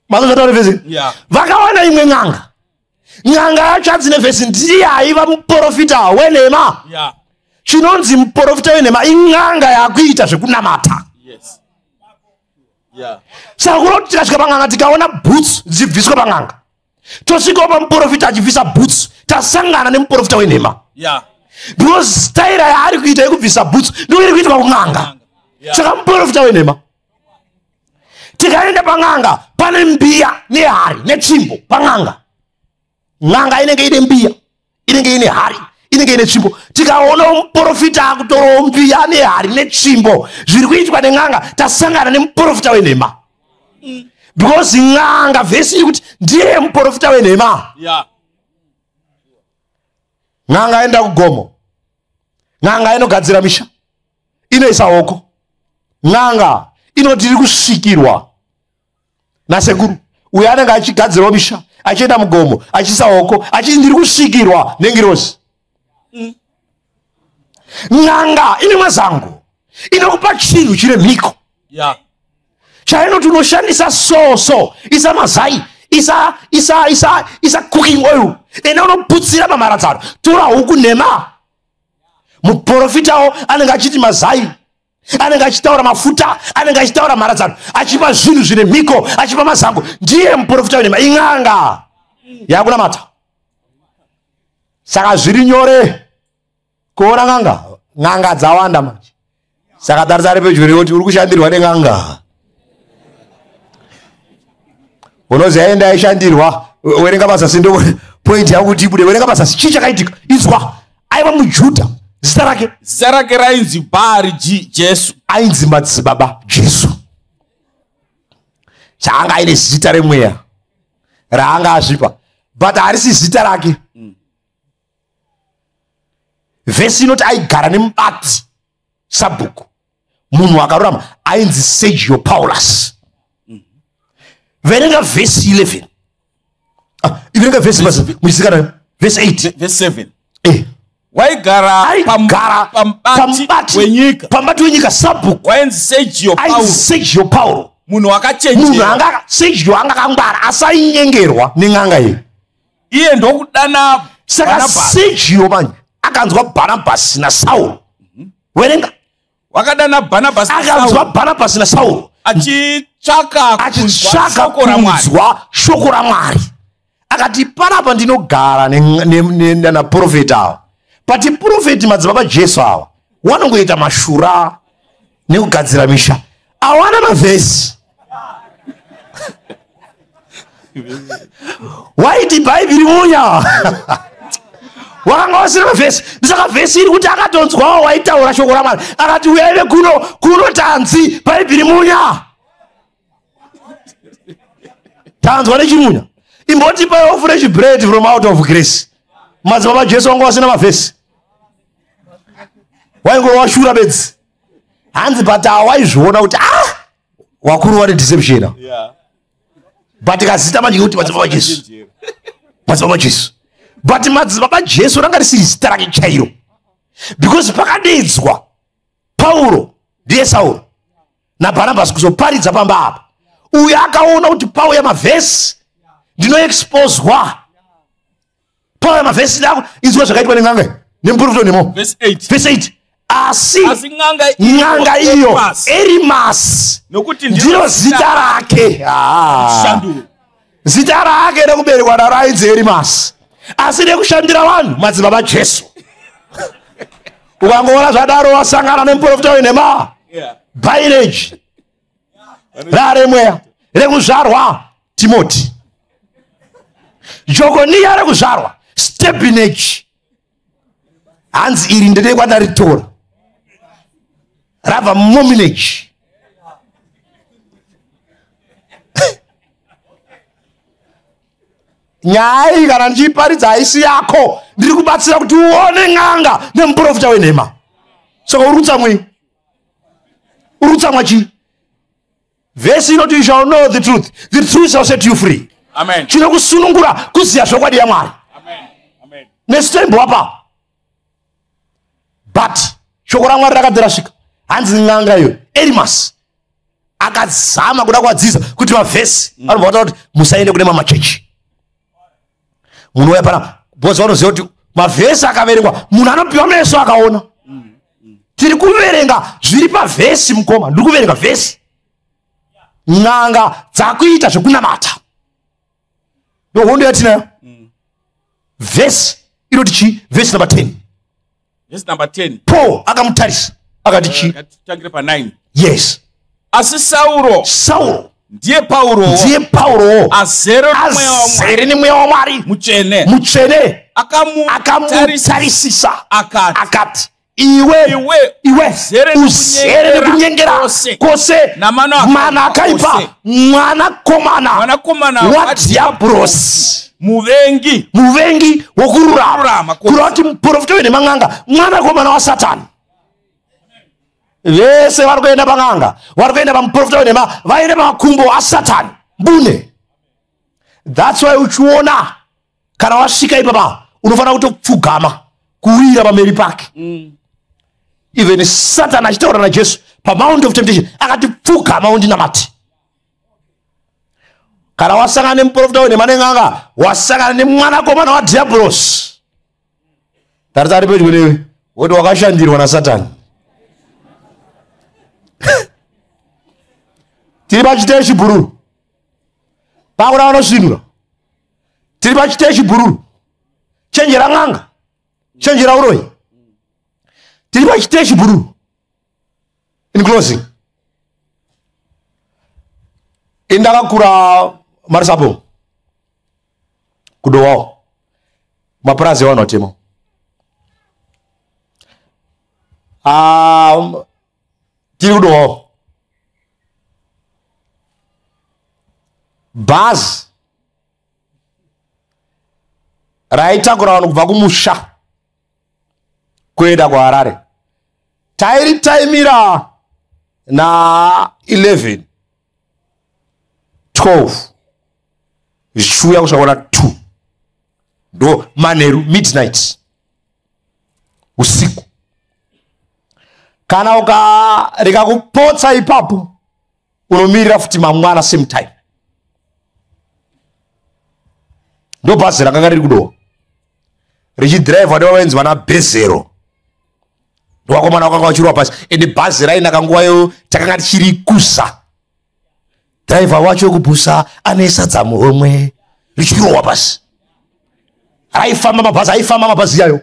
Mazozvataura vhesi? Vakawana imwe n'anga. N'anga yacho hanzi nevhesi ndiye aiva muprofita wenhema. Chinonzi muprofita wenhema in'anga yakuita zvekunamata. Saka kuno kuti tikasvika pan'anga tikaona boots dzibviswa pan'anga, Tosvikawo pamuprofita achibvisa bhutsu, tasangana nemuprofita wenhema. Because staira yaari kuita yekubvisa bhutsu ndiyo iri kuitwa kun'anga. Saka muprofita wenhema. Tikaenda pan'anga pane mbiya nehari netsvimbo pan'anga. N'anga inenge ine mbiya, inenge ine hari, inenge ine tsvimbo. Tikaona muprofita akutorawo mbiya nehari netsvimbo zviri kuitwa nen'anga, tasangana nemuprofita wenhema. Because n'anga vhesi iri kuti ndiye muprofita wenhema. N'anga enda kugomo, n'anga inogadzira misha, inoisa hoko. N'anga inoti iri kusvikirwa nasekuru uyo anenge achigadzirawo misha, achienda mugomo, achiisa hoko, achiti ndiri kusvikirwa nengirozi. N'anga ine mazango, inokupa chinhu chine mhiko. Chainoti unoshandisa so isa mazai, isa isa isa isa cooking oil, ende unoputsira pamharadzano, tora huku nhema. Muprofitawo anenge achiti mazai, anenge achitaura mafuta, anenge achitaura mharadzano, achipa zvinhu zvine mhiko, achipa mazango. Ndiye muprofita wenhema, in'anga yakunamata. Saka zviri nyore kuona n'anga. N'anga dzawanda manje. Saka tarisa ari pedyo nekuti uri kushandirwa nen'anga. Unozi aenda aishandirwa, werenga pazasi, ndo point yangu kuti ibude. Werenga pazasi, chii chakaitika? Inzwa, aiva muJudha, zita rake, zita rake rainzi Bhari Jesu, ainzi madzibaba Jesu. Chaanga aine zita remweya raanga azvipa, but harisi zita rake. Vhesi inoti aigara nemubati sabhuku, munhu akarurama ainzi Sergio Paulus. Verenga vhesi 11. Verenga vhesi muchisikana, vhesi 8, vhesi 7. Waigara pamubati wenyika, pamubati wenyika sabhuku wainzi Sergio Paul, Sergio Paulo, munhu akachenjera, munhu Sergio anga akangwara, asainyengerwa nen'anga iyi. Iye ndokudana. Saka Sergio manje akanzwa Barnabas naSaul. Werenga. Wakadana Barnabas, akanzwa Barnabas naSaul achitsvaka kunzwa shoko raMwari. Akati panapa ndinogara naprofeti ava, but profeti madzibaba Jesu ava wanongoita mashura nekugadzira misha, awana mavhesi. Waiti bhaibheri munya wakanga wasina mavhesi. Ndisaka vhesi iri kuti akatonzwawo waitaura shoko raMwari, akati uyaive kuno kuno, tanzi bhaibheri munya, tanzwa nechimunya, imbotipaiwo fresh bread from out of grace. Madzibaba Jesu wanga wasina mavhesi, waingova washura bedzi. Hanzi but awaizviona kuti wakuru vane deception. But kazita manje kuti madzibaba Jesu, madzibaba Jesu. But madzibaba Jesu ranga risiri zita rake chairo, because pakadedzwa Pauro ndiye Sauro naBharnabhasi kuzoparidza pamba apa, uyo akaona kuti pauya mavhesi ndinoexposwa, pauya mavhesi ndako. Inzwa zvakaitwa nen'anga nemuprofita nemo. Vhesi 8. Vhesi 8. Asi n'anga iyo Erimasi, nokuti ndiro zita rake. Zita rake rekuberekwa naro ainzi Erimasi, asi rekushandira vanhu madzibaba Jesu. Ukangoona zvadaro wasangana nemuprofita wenhema. Baineji raremweya rekuzvarwa Timoti, Jokoniya rekuzvarwa Stebineji. Hanzi iri ndine kwandaritora, rabva mumomineji. Nyaya iyi kana ndichiparidza haisi yako, ndiri kubatsira kuti uone n'anga nemuprofita wenhema. Saka uri kutsamwei? Uri kutsamwa chii? Vhesi inoti you shall know the truth, the truth shall set you free. Amen. Chinokusunungura kuziya zvokwadi yaMwari. Nesu toimbova pa, but shoko raMwari rakati rasvika, hanzi n'anga iyo Erimas akazama kuda kuvadzidzisa kuti mavhesi anobva vataura kuti musaende kune mamachechi, munouya pana, because vanoziva kuti mavhesi akaverengwa munhu anopiwa meso akaona. Tiri kuverenga zviri pavhesi mukoma, ndiri kuverenga vhesi. N'anga dzakuita zvekunamata. Ndohondo yatinayo. Vhesi inoti chii? Vhesi number 10. Vhesi number 10. Paul akamutarisa akati chii? Ngatitangire pa 9. Yes. Asi Sauro, Sauro ndiye Paurowo, ndiye Paurowo, azere nomweya waMwari azere nemweya waMwari mutsvene, mutsvene, akamutarisa akamutarisisa akati, akati, iwe iwe iwe uzere uzere nekunyengera kwose, kwose namano akaipa mano akaipa, ose, mwanakomana mwanakomana wadhiabhurosi, muvengi muvengi wokururama. Kururama kwose. Kureva kuti muprofita wenhema, mwanakomana wasatani. Vese vari kuenda pan'anga, vari kuenda pamuprofita wenhema, vaende pamakumbo asatani mbune. That's why uchiona kana wasvika ipapa unofanira kutopfugama, kuwira pamberi pake. Even Satani achitaura naJesu pamount of temptation akati, "Pfugama undinamate." Kana wasangana nemuprofita wenhema nen'anga, wasangana nemwanakomana wadhiabhurosi. Tarisa ari pedyo newe, woti wakashandirwa nasatani. Tiri pachiteshi bhururu, pakuda vanosvinura. Tiri pachiteshi bhururu, chenjera n'anga, chenjera uroyi. Tiri pachiteshi bhururu. In closing, indakakura Marisapo, kuDowawo, mapurazi evanhu vatema. Tiri kuDowawo, bhazi raitakura vanhu kubva kumusha kuenda kuHarare tairitaimira na11, 12 zvichiuya kusvika kuna 2, ndo manheru, midnight, usiku. Kana ukarega kupotsa ipapo, unomirira futi mangwana same time. Ndo bhazi rakanga riri kuDowa, richidhiraivhwa nevavainzi vana Bhezero, ndovakomana vakanga vachirwa pasi. Ende bhazi rainaka nguvayo, takanga tichiri kusa. Dhiraivha wacho wekubhusa ane sadza muhomwe, richirohwa pasi. Raifamba mabhazi, aifamba mabhazi iyayo,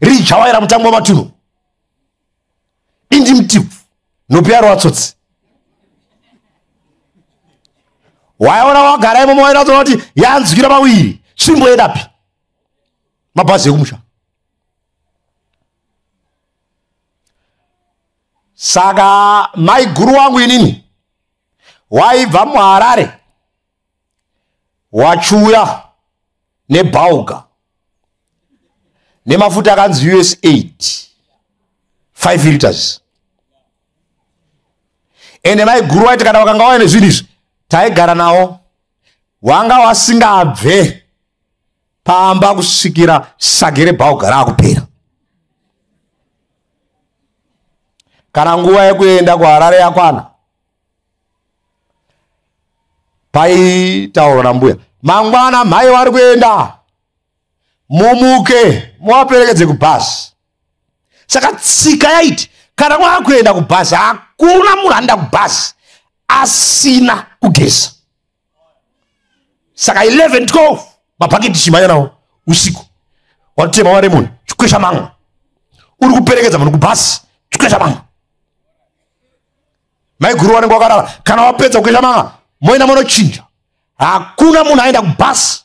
rijawaira mutambo wamatunhu, dindi mutibvu, nhopi yaro watsotsi. Waiona wagara imomo, wainatsoona kuti yanzwira mawiri, tsvimbo yedapi. Mabhazi ekumusha. Saka maiguru wangu inini waibva muHarare, wachiuya nebhauga nemafuta akanzi US8 5 liters. Ende maiguru waiti kana vakanga vaine zvinhu izvi, taigara nawo, wanga wasingabve pamba kusvikira sage rebhauga raakupera. Kana nguva yekuenda kuHarare yakwana, paitaurwa nambuya, "Mangwana mhai vari kuenda, mumuke muvaperekedze kubhasi." Saka tsika yaiti kana waakuenda kubhasi, hakuna munhu anoenda kubhasi asina kugeza. Saka 11, 12, mabhaketi chimhanya nawo usiku, watema waremoni, chikwesha mamwe, uri kuperekedza munhu kubhasi, chikwesha mamwe. Maiguru vanenge vakarara. Kana wapedza kukwesha mamwe, moenda monochinja. Hakuna munhu aenda kubhasi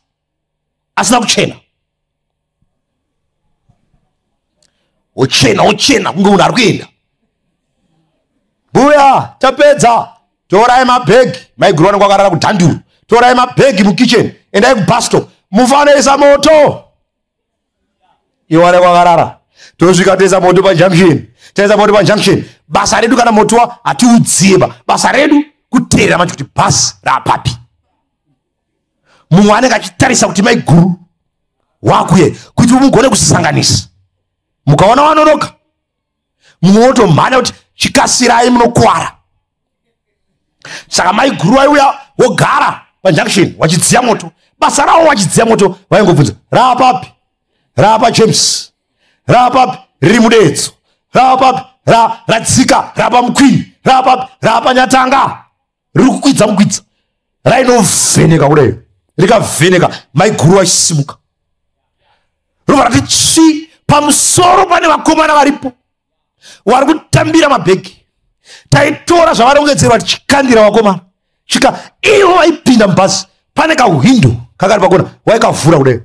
asina kuchena. Ochena, ochena kunge munhu ari kuenda. "Mbuya, tapedza, torai mabhegi." Maiguru vanenge vakarara kudhanduru. "Torai mabhegi mukicheni, endai kubus stop, mufanoisa moto." Iwo vanenge vakarara. Tosvika, toisa moto pajunction, taisa moto pajunction. Basa redu kana motowa hatiudziba, basa redu kuteerera manje kuti bhasi raapapi. Mumwe anenge achitarisa kuti maiguru wakuye, kuti mugone kusanganisa. Mukaona wanonoka, mumwe wotomhanya kuti, "Chikasirai, munokwara." Saka maiguru vaiuya, wogara pajunction, wachidziya moto. Basa ravo, wachidziya moto, vaingobvunza, "Raapapi? Raapa James? Raapapi? Riri mudedzo. Raapapi? Radzika, rapa mukwini. Raapapi? Raapa Nyatanga, riri kukwidza mukwidza." Rainovheneka kudai, Rikavheneka maiguru vachisimuka. Robva rati tsvi pamusoro pane vakomana varipo vari kutambira mabhegi. Taitora zvavarongedzerwa tichikandira vakomana. Chika ivo vaipinda mubhazi pane kahwindo kakari pakona waikavhura kudai.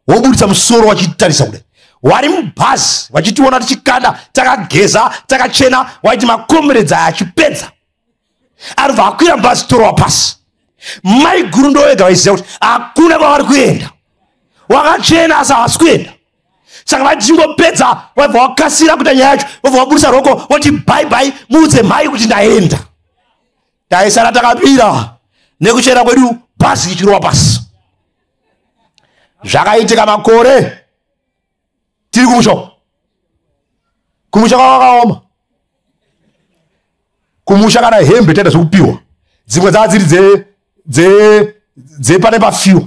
Woburitsa musoro wachitarisa kudai. Wari mubhazi vachitiona tichikanda takageza takachena waiti makomeredza aya achipedza. Aribva akwira mubhazi torowa pasi. Maiguru ndovega vaiziva kuti hakuna kwavari kuenda. Wakachena asi havasi kuenda. Saka vachingopedza vabva wakasira kuita nyaya yacho vobva waburisa roko voti bye bye muudze mhai kuti ndaenda. Taisara takapira nekuchena kwedu bhazi ichirowa pasi. Zvakaitika makore tiri kumusha. Kumusha kwakaoma. Kumusha kana hembe taita zvekupiwa. Dzimwe dzaa dziri dze pane pafiwa.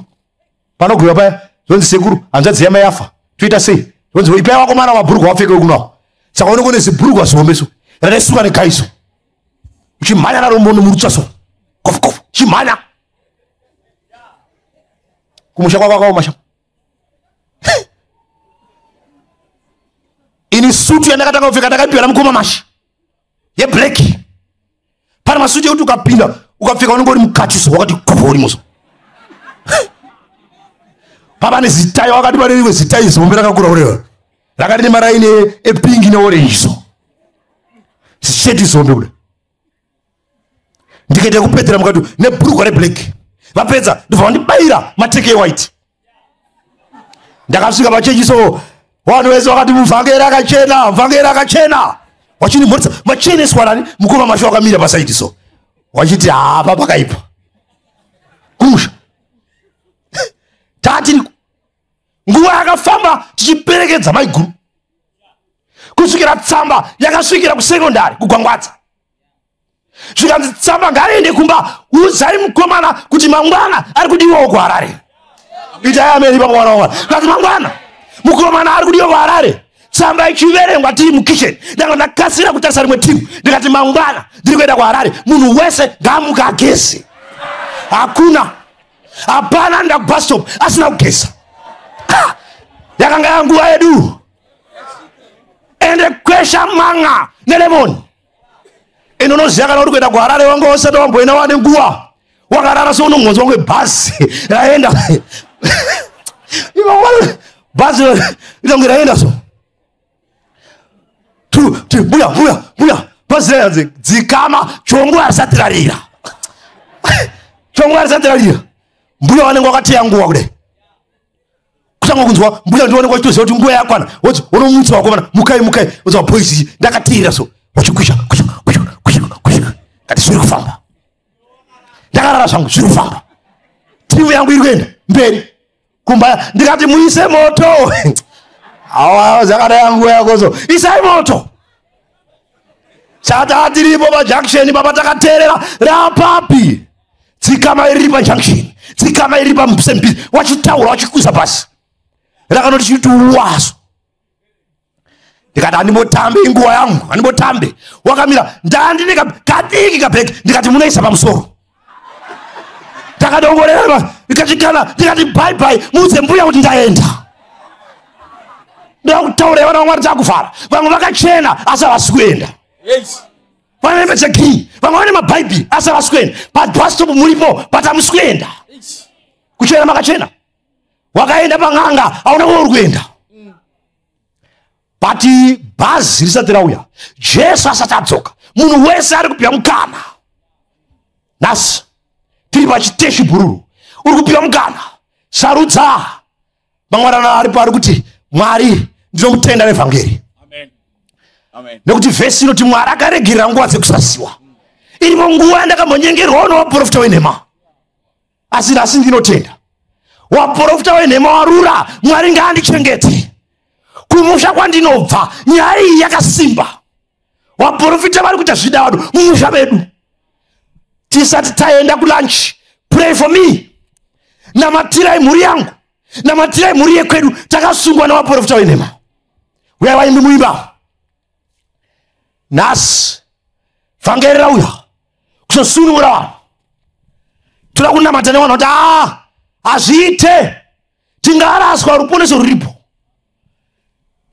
Panogwiwa paya zvonzi sekuru hanzvadzi yamai yafa. Toita sei? Zvonzi ipai vakomana mabhurugwa vapfeke kuno. Saka unenge une zibhurugwa zihombe so. Rakaisuka negaiso. Uchimhanya naro murutsva so. Kofu kofu. Chimhanya. Kumusha kwakaoma sha. Ini sutu yandakatanga kupfeka ndakaipiwa namukoma Mashi. Yeblack. Pane masutu ekuti ukapinda ukapfeka unenge uri mukati so wakati kofu urimo so. Papa nezitai wakati pane rimwe zitai zihombe rakakura kureva. Rakati nemaraini epingi neorange so. Zisheti zihombe kuda. Ndikaita kupedzera mukati nebhurugwa reblack. Vapedza ndobva vandibayira mateke ewhite. Ndakasvika pachechi so vanhu vese vakati muvhangeri akachena, muvhangeri akachena. Vachinimhoresa macheneswa nani mukoma Mashi wakamira pasaidi so. Vachiti hapa pakaipa. Kumusha. Tatiri nguva yakafamba tichiperekedza maiguru. Kusvikira tsamba yakasvikira kusekondari kuGwangwadza. Zvikanzi tsamba ngariende kumba udzai mukomana kuti mangwana ari kudiwawo kuHarare. Itai ameni pamwana wamwana. Kati mangwana mukomana ari kudiwa kuHarare. Tsamba ichiverengwa tiri mukitchen. Ndanga ndakasira kutarisa rimwe timu. Ndikati mangwana ndiri kuenda kuHarare. Munhu wese ngaamuke ageze. Hakuna. Hapana anda kubus stop asina kugeza. Yakanga yanguva yedu. Ende kwesha manga nelemoni. Ino unoziva kana uri kuenda kuHarare wanga usati wamboenda wane nguva. Wakarara seunongonzwa kunge bhazi raenda. Bhazi rinonge raenda so. Tu buya buya buya bhazi raenda dzikama chongo harisati rarira. Chongo harisati rarira. Mbuya vanenge vakateya nguva kudai. Kutanga kunzwa mbuya ndiwo vanenge vachitoziva kuti nguva yakwana. Woti unomutsa vakomana mukai mukai. Woti vaboys ndakateerera so. Vachikwisha kwisha kwisha kwisha kwisha. Kati zviri kufamba. Ndakarara zvangu zviri kufamba. Timu yangu iri kuenda mberi. Kumba ndikati muise moto. Awa zvakadai nguva yako so. Isai moto. Saka tiripo pajunction baba takateerera rapapi. Dzikama iri pajunction. Dzikama iri pamusembi. Wachitaura wachikuza pasi. Rakanoti chiti waso. Ndikati handimbotambe inguva yangu, handimbotambe. Wakamira ndandine kadiki kabheki ndikati munoisa pamusoro. Takadongorera ndikachikana ndikati bye bye muudze mbuya kuti ndaenda. Ndakutaura vana vaMwari takuvhara. Vamwe vakachena asi havasi kuenda. Yes. Vane hembe dzegreen, vamwe vane mabhaibheri asi havasi kuenda. Pabus stop muripo but hamusi kuenda. Kuchena makachena. Wakaenda pan'anga hauna kwauri kuenda. But bhazi risati rauya, Jesu asati adzoka, munhu wese ari kupiwa mukana. Nhasi tiri pachiteshi bhururu, uri kupiwa mukana. Sarudza. Mangwanana aripo ari kuti Mwari ndinomutenda nevhangeri. Amen. Amen. Nekuti vhesi inoti Mwari akaregerera nguva dzekusaziwa. Irimo nguva yandakambonyengerwawo nevaprofita venhema. Asi nhasi ndinotenda. Vaprofita venhema warura, Mwari ngaandichengete. Kumusha kwandinobva nyaya iyi yakasimba. Vaprofita vari kuita zvidavado mumusha medu. Tisati taenda kulunch, pray for me. Namatirai mhuri yangu. Namatirai mhuri yekwedu. Takasungwa nevaprofita venhema. Uyai vaimbi muimba. Nhasi vhangeri rauya kuzosunungura vanhu. Toda kunamata nevanhu kuti Hazviite. Tingaraswa ruponeso ruripo.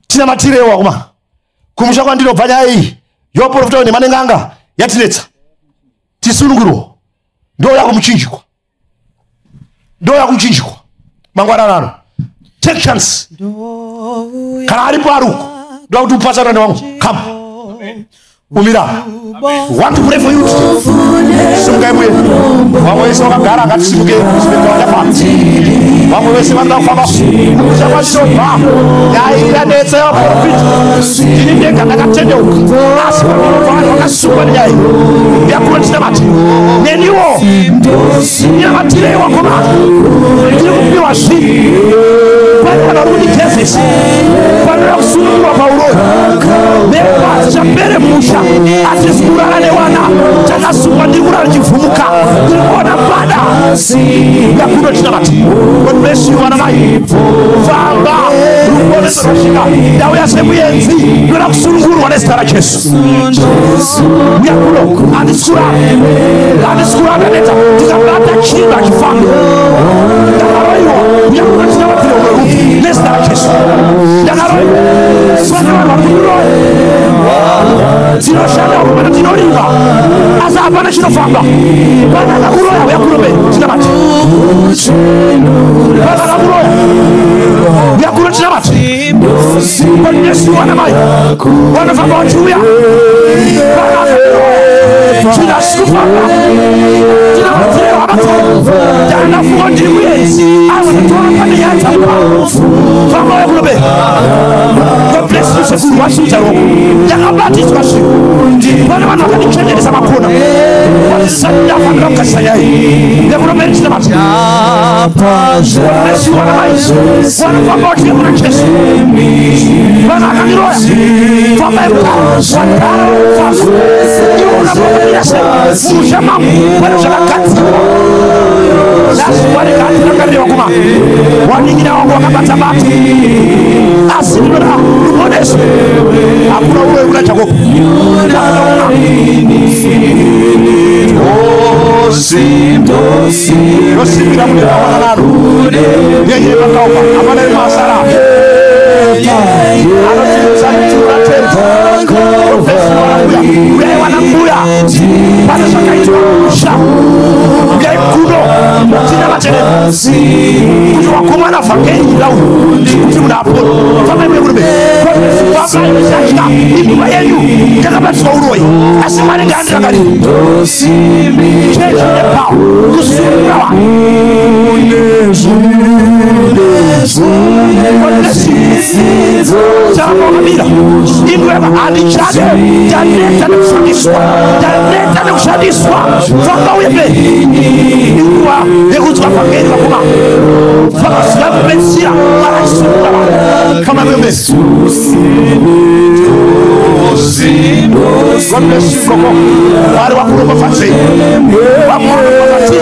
Tinamatirewo vakomana. Kumusha kwandinobva nyaya iyi yoprofita wenhema neng'anga yatinetsa. Tisunungurwo. Ndouya kumuchinjikwa. Ndouya kumuchinjikwa. Mangwanani ano. Take chance. Kana aripo ari uko. Ndoda kuti upasana nevamwe. Come. Umira. Want to pray for you today. Simukai muye. Vamwe vese vakagara ngatisimuke kusimuka. Vamwe vese vanoda kufamba. Kumusha kwandinobva. Nyaya yanetsa yevaprofita. Ndini ndega ndakatendeuka. Asi vanobva vanhu vakasungwa nenyaya iyi. Ndiyakura ndinamate. Neniwo. Ndinamatirei wakomana. Ndiri kupiwa zvinhu. Pane vanhu vari kundigezesa. Panoda kusunungurwa pauroyi. Nemba dzichapere musha. Hatisi kurara nevana. Takasungwa ndiri kurara ndichivhumuka. Ndiri kuona bada. Yakuno tinamate. God bless you vana mai. Famba. Ruponeso rwasvika. Ndauya semuenzi. Ndoda kusunungurwa nezita raJesu. Uya kuno. Handisi kurara. Handisi kurara ndaneta. Ndikabata chinhu hachifambi. Ndakaroyiwa. Uya kuno tinamatire umwe rufu nezita raJesu. Ndakaroyiwa. Pane vanhu vari kundiroya. Tinoshanda hurumende tinorima. Asi hapana chinofamba. Pane akakuroya uya kuno mberi tinamate. Pane akakuroya uya kuno tinamate. God bless you vana mai. Vanofamba vachiuya. Pane akakuroya. Chinhu hachisi kufamba. Tinamatirewo hama dzangu. Ndafunga ndiri muenzi. Asi kutora pane nyaya dzangu. Famba uya kuno mberi. God bless you sekuru vasimudza ruoko. Ndakabatiswa zvinhu. Pane vanhu vakandichenjeresa makona. Vatisati ndafanira kugadzisa nyaya iyi. Uya kuno mberi tinamate. God bless you vana mai. Vanofamba vachiuya kuna Jesu. Vanhu vakandiroya. Fambai mudaro. Wadaro famba. Iwe unofanira sei? Musha mangu pane zvakagadzirwa. Nhasi wanenge vakomana. Wanin'ina wangu wakabata bata. Asi ndinoda ruponeso. Hakuna uroyi kuna Jakobo. Hakuna. Ndosimbira mune mangwanani ano. Nyenye yepakaoma. Hapana yemasara. Anotiudza kuti uratenda. God bless you vana mbuya. Uyai vana mbuya. Pane zvakaitwa musha. Uyai kuno. Tinamatere. Kuti wakomana vhangeri irauri. Kuti munhu apone. Fambai muye kurume. God bless you. Fambai musatya. Inguva yenyu. Ndakabatiswa uroyi. Asi Mwari ngaandirangarire. Chechi nepower. Kusunungura vanhu. God bless you. Charamba wakamira. Ingweva handichade. Ndaneta nekushandiswa. Ndaneta nekushandiswa. Famba uye mberi. Inguva yekunzwa vhangeri vakomana. Vakaziva kupedzisira. Mwari achisunungura vanhu. Famba uye mberi. God bless you, Gogo. Mwari wakuropafadzei. Vamwe vanoropafadzei.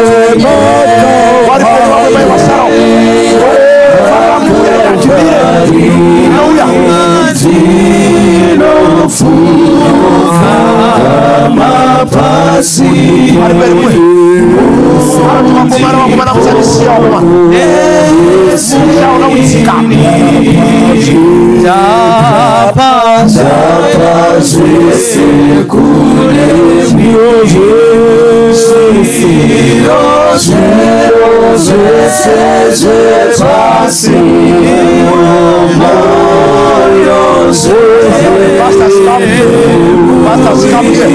Mwari vamwe mai vasara. Famba mbuya yachibire. Auya. Mwari mberi mwe. Anoti vakomana vakomana musandisiya vakomana. Mushaona kudzikama. Pastors, come here. Pastors, come here.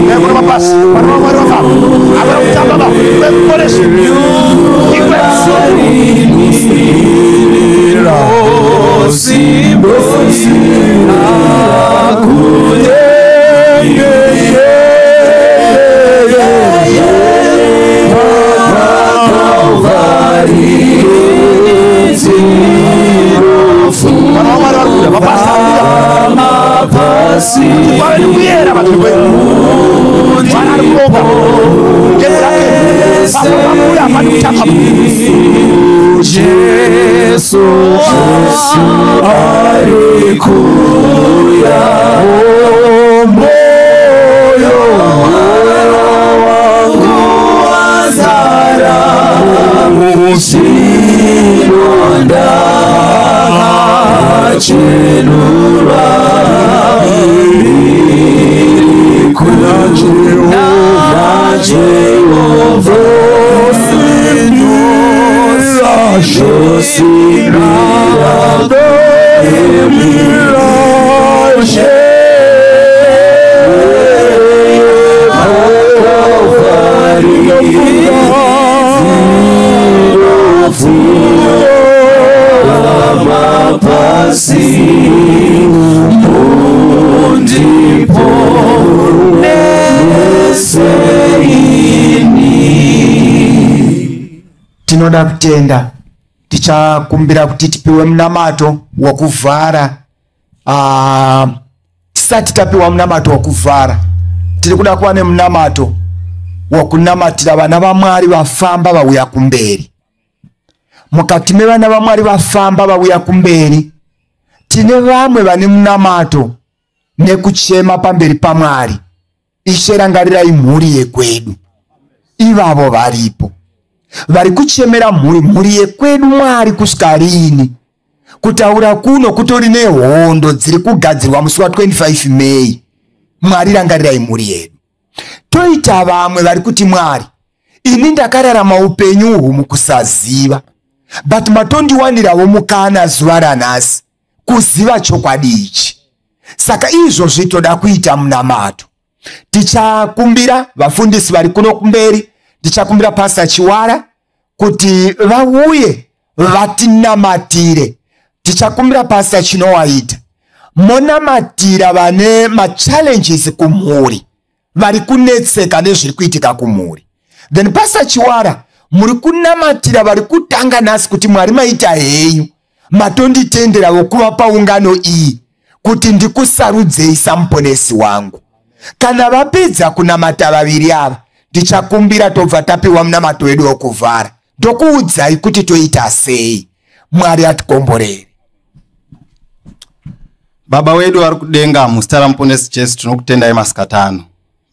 Nekuna mapasi. Vanhu vaMwari vafamba. Havana kutamba ba. Kwemuponeso. Ikwe Vanhu vaMwari vari kuuya. Mapastor ari kuuya. Kuti kwave nekuyera panzvimbo iyi. Mwari ari kuronga. Ngemu rake. Baba vakuuya hapani kutamba. Jesu ari kuuya. Moyo wangu wazara Zvino ndakachenurwa ndiri kuna Jehovha. Ndosimbira Pasi mundipo neseini. Tinoda kutenda, tichakumbira kuti tipiwe munamato wokuvhara. Tisati tapiwa munamato wokuvhara, tiri kuda kuva nemunamato wokunamatira vana vaMwari vafamba vauya kumberi. Mukati mevana vaMwari vafamba vauya kumberi, tine vamwe vane munamato nekuchema pamberi paMwari. Ishe, rangarirai mhuri yekwedu. Ivavo varipo vari kuchemera mhuri yekwedu. Mwari, kusvika rini? Kutaura kuno kutori nehondo dziri kugadzirwa musi wa25 May. Mwari, rangarirai mhuri yedu. Toita vamwe vari kuti, Mwari, ini ndakararama upenyu uhu mukusaziva, but matondiwanirawo mukana zuva ranhasi kuziva chokwadi ichi. Saka izvozvi toda kuita munamato. Tichakumbira vafundisi vari kuno kumberi, tichakumbira Pastor Chiwara kuti vauye vatinamatire. Tichakumbira Pastor Chinowaita monamatira vane machallenges kumhuri, vari kunetseka nezviri kuitika kumhuri. Then Pastor Chiwara muri kunamatira vari kutanga nhasi kuti, Mwari, maita henyu, matonditenderavo kuva paungano iyi kuti ndikusarudzei samuponesi wangu. Kana vapedza kunamata vaviri ava, ndichakumbira tobva tapiwa munamato wedu wokuvhara, ndokuudzai kuti toita sei. Mwari atikomborere. Baba wedu vari kudenga, muzita raMuponesi Jesu tinokutendai masikati ano.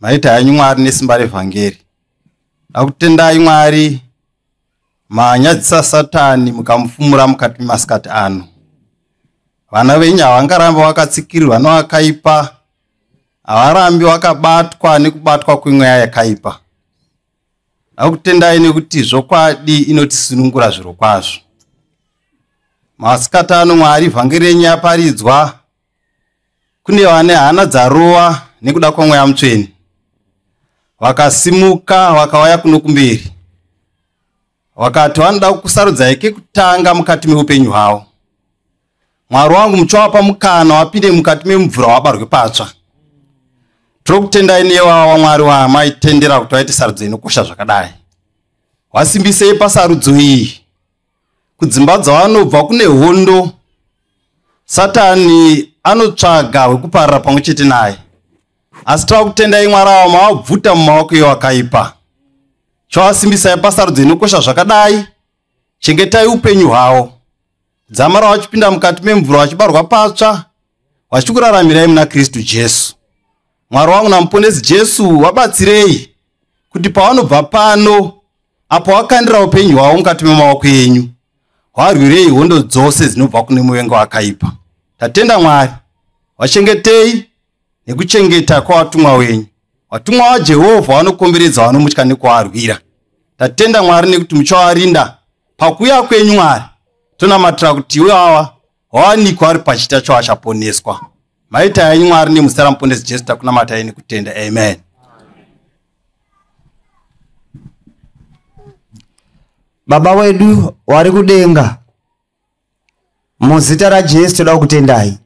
Maita henyu Mwari nesimba revhangeri. Dakutendai Mwari, manyadzisa Satani mukamufumura mukati memasikati ano. Vana venyu havangaramba vakatsikirirwa nevakaipa, havarambi vakabatwa nekubatwa kwemweya yakaipa. Dakutendai nekuti zvokwadi inotisunungura zviro kwazvo. Masikati ano Mwari, vhangeri renyu yaparidzwa kune vane hana dzarova nekuda kwamweya mutsvene, vakasimuka vakauya kuno kumberi, vakati vanoda kusarudzai kekutanga mukati meupenyu hwavo. Mwari wangu, muchavapa mukana wapinde mukati memumvura wabarwe patsva. Tiri kutendai newawa Mwari wamaitendera kuti vaite sarudzo inokosha zvakadai. Wasimbisei pasarudzo iyi. Kudzimba dzavanobva kune hondo, Satani anotsvaga wekuparara pamwe chete naye, asi tava kutendai Mwari ava mavabvuta mumaoko ewakaipa. Chavasimbisai pasarudzo inokosha zvakadai. Chengetai upenyu hwavo dzamara vachipinda mukati memvura vachibarwa patsva, vachikuraramirai muna Kristu Jesu. Mwari wangu naMuponesi Jesu, vabatsirei kuti pavanobva pano apo vakandira upenyu hwavo mukati memaoko enyu, varwirei hondo dzose dzinobva kune muvengo wakaipa. Tatenda Mwari, vachengetei nekuchengeta kwavatumwa wenyu. Vatumwa vaJehovha vanokomberedza vanomutya nekuvarwira. Tatenda Mwari nekuti muchavarinda pakuuya kwenyu. Mwari, tonamatira kuti ivava vawanikwa vari pachita chavachaponeswa. Maita henyu Mwari, nemuzita raMuponesi Jesu takunamatai nekutenda, amen. Baba wedu wari kudenga, muzita raJesu toda kukutendai.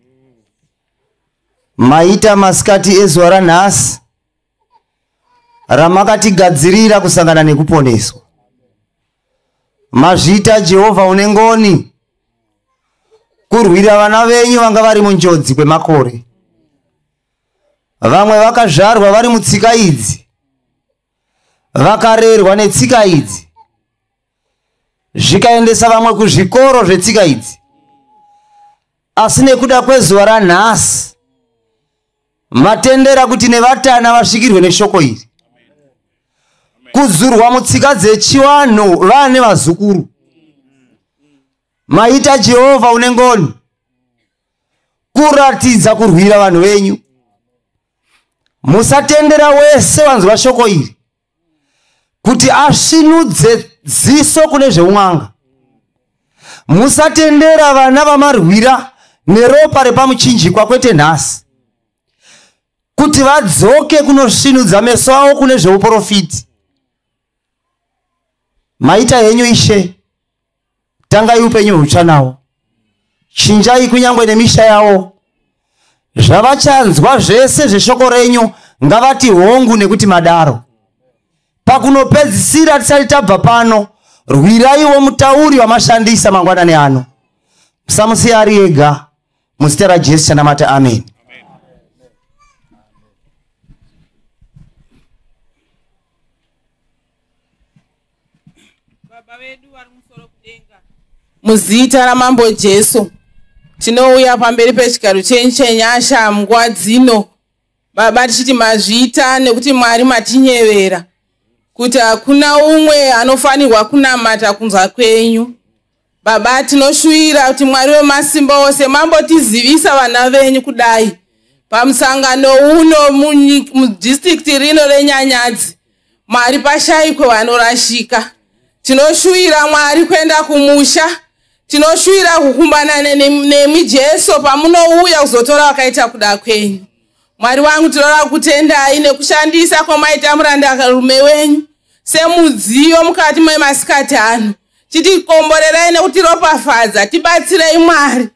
Maita masikati ezuva ranhasi ramakatigadzirira kusangana nekuponeswa. Mazvita Jehovha une ngoni kurwira vana venyu vanga vari munjodzi kwemakore. Vamwe vakazvarwa vari mutsika idzi, vakarerwa netsika idzi, zvikaendesa vamwe kuzvikoro zvetsika idzi, asi nekuda kwezuva ranhasi matendera kuti nevatana vasvikirwe neshoko iri, kudzurwa mutsika dzechivanhu vaane vazukuru. Maita Jehovha une ngoni kuratidza kurwira vanhu venyu. Musatendera wese wanzwa shoko iri kuti asvinudze ziso kune zveun'anga. Musatendera vana vamarwira neropa repamuchinjikwa kwete nhasi kuti vadzoke kunosvinudza meso avo kune zveuprofiti. Maita henyu Ishe, tangai upenyu hutsva nawo. Chinjai kunyangwe nemisha yawo. Zvavachanzwa zvese zveshoko renyu ngavati hongu nekuti madaro. Pakunopedzisira tisati tabva pano, rwiraiwo mutauri wamashandisa mangwanani ano. Musamusiya ari ega. Muzita raJesu chanamata, amen. Baba vedu vari musoro kudenga, muzita raMambo Jesu, tinouya pamberi pechigaro chenyu chenyasha munguva dzino. Baba, tichiti mazviita nekuti Mwari matinyevera kuti hakuna umwe anofanirwa kunamata kunzwa kwenyu. Baba, tinoshuwira kuti Mwari wemasimba ose mambotizivisa vana venyu kudai pamusangano uno mudistrikti rino reNyanyadzi. Mwari, pashaikwe vanorashika. Tinoshuwira Mwari kuenda kumusha. Tinoshuwira kukumbana nemi Jesu pamunouya kuzotora vakaita kuda kwenyu. Mwari wangu, tinoda kutendai nekushandisa kwamaita murandarume wenyu semudziyo mukati memasikati ano. Chitikomborerai nekutiropafadza, tibatsirei Mwari.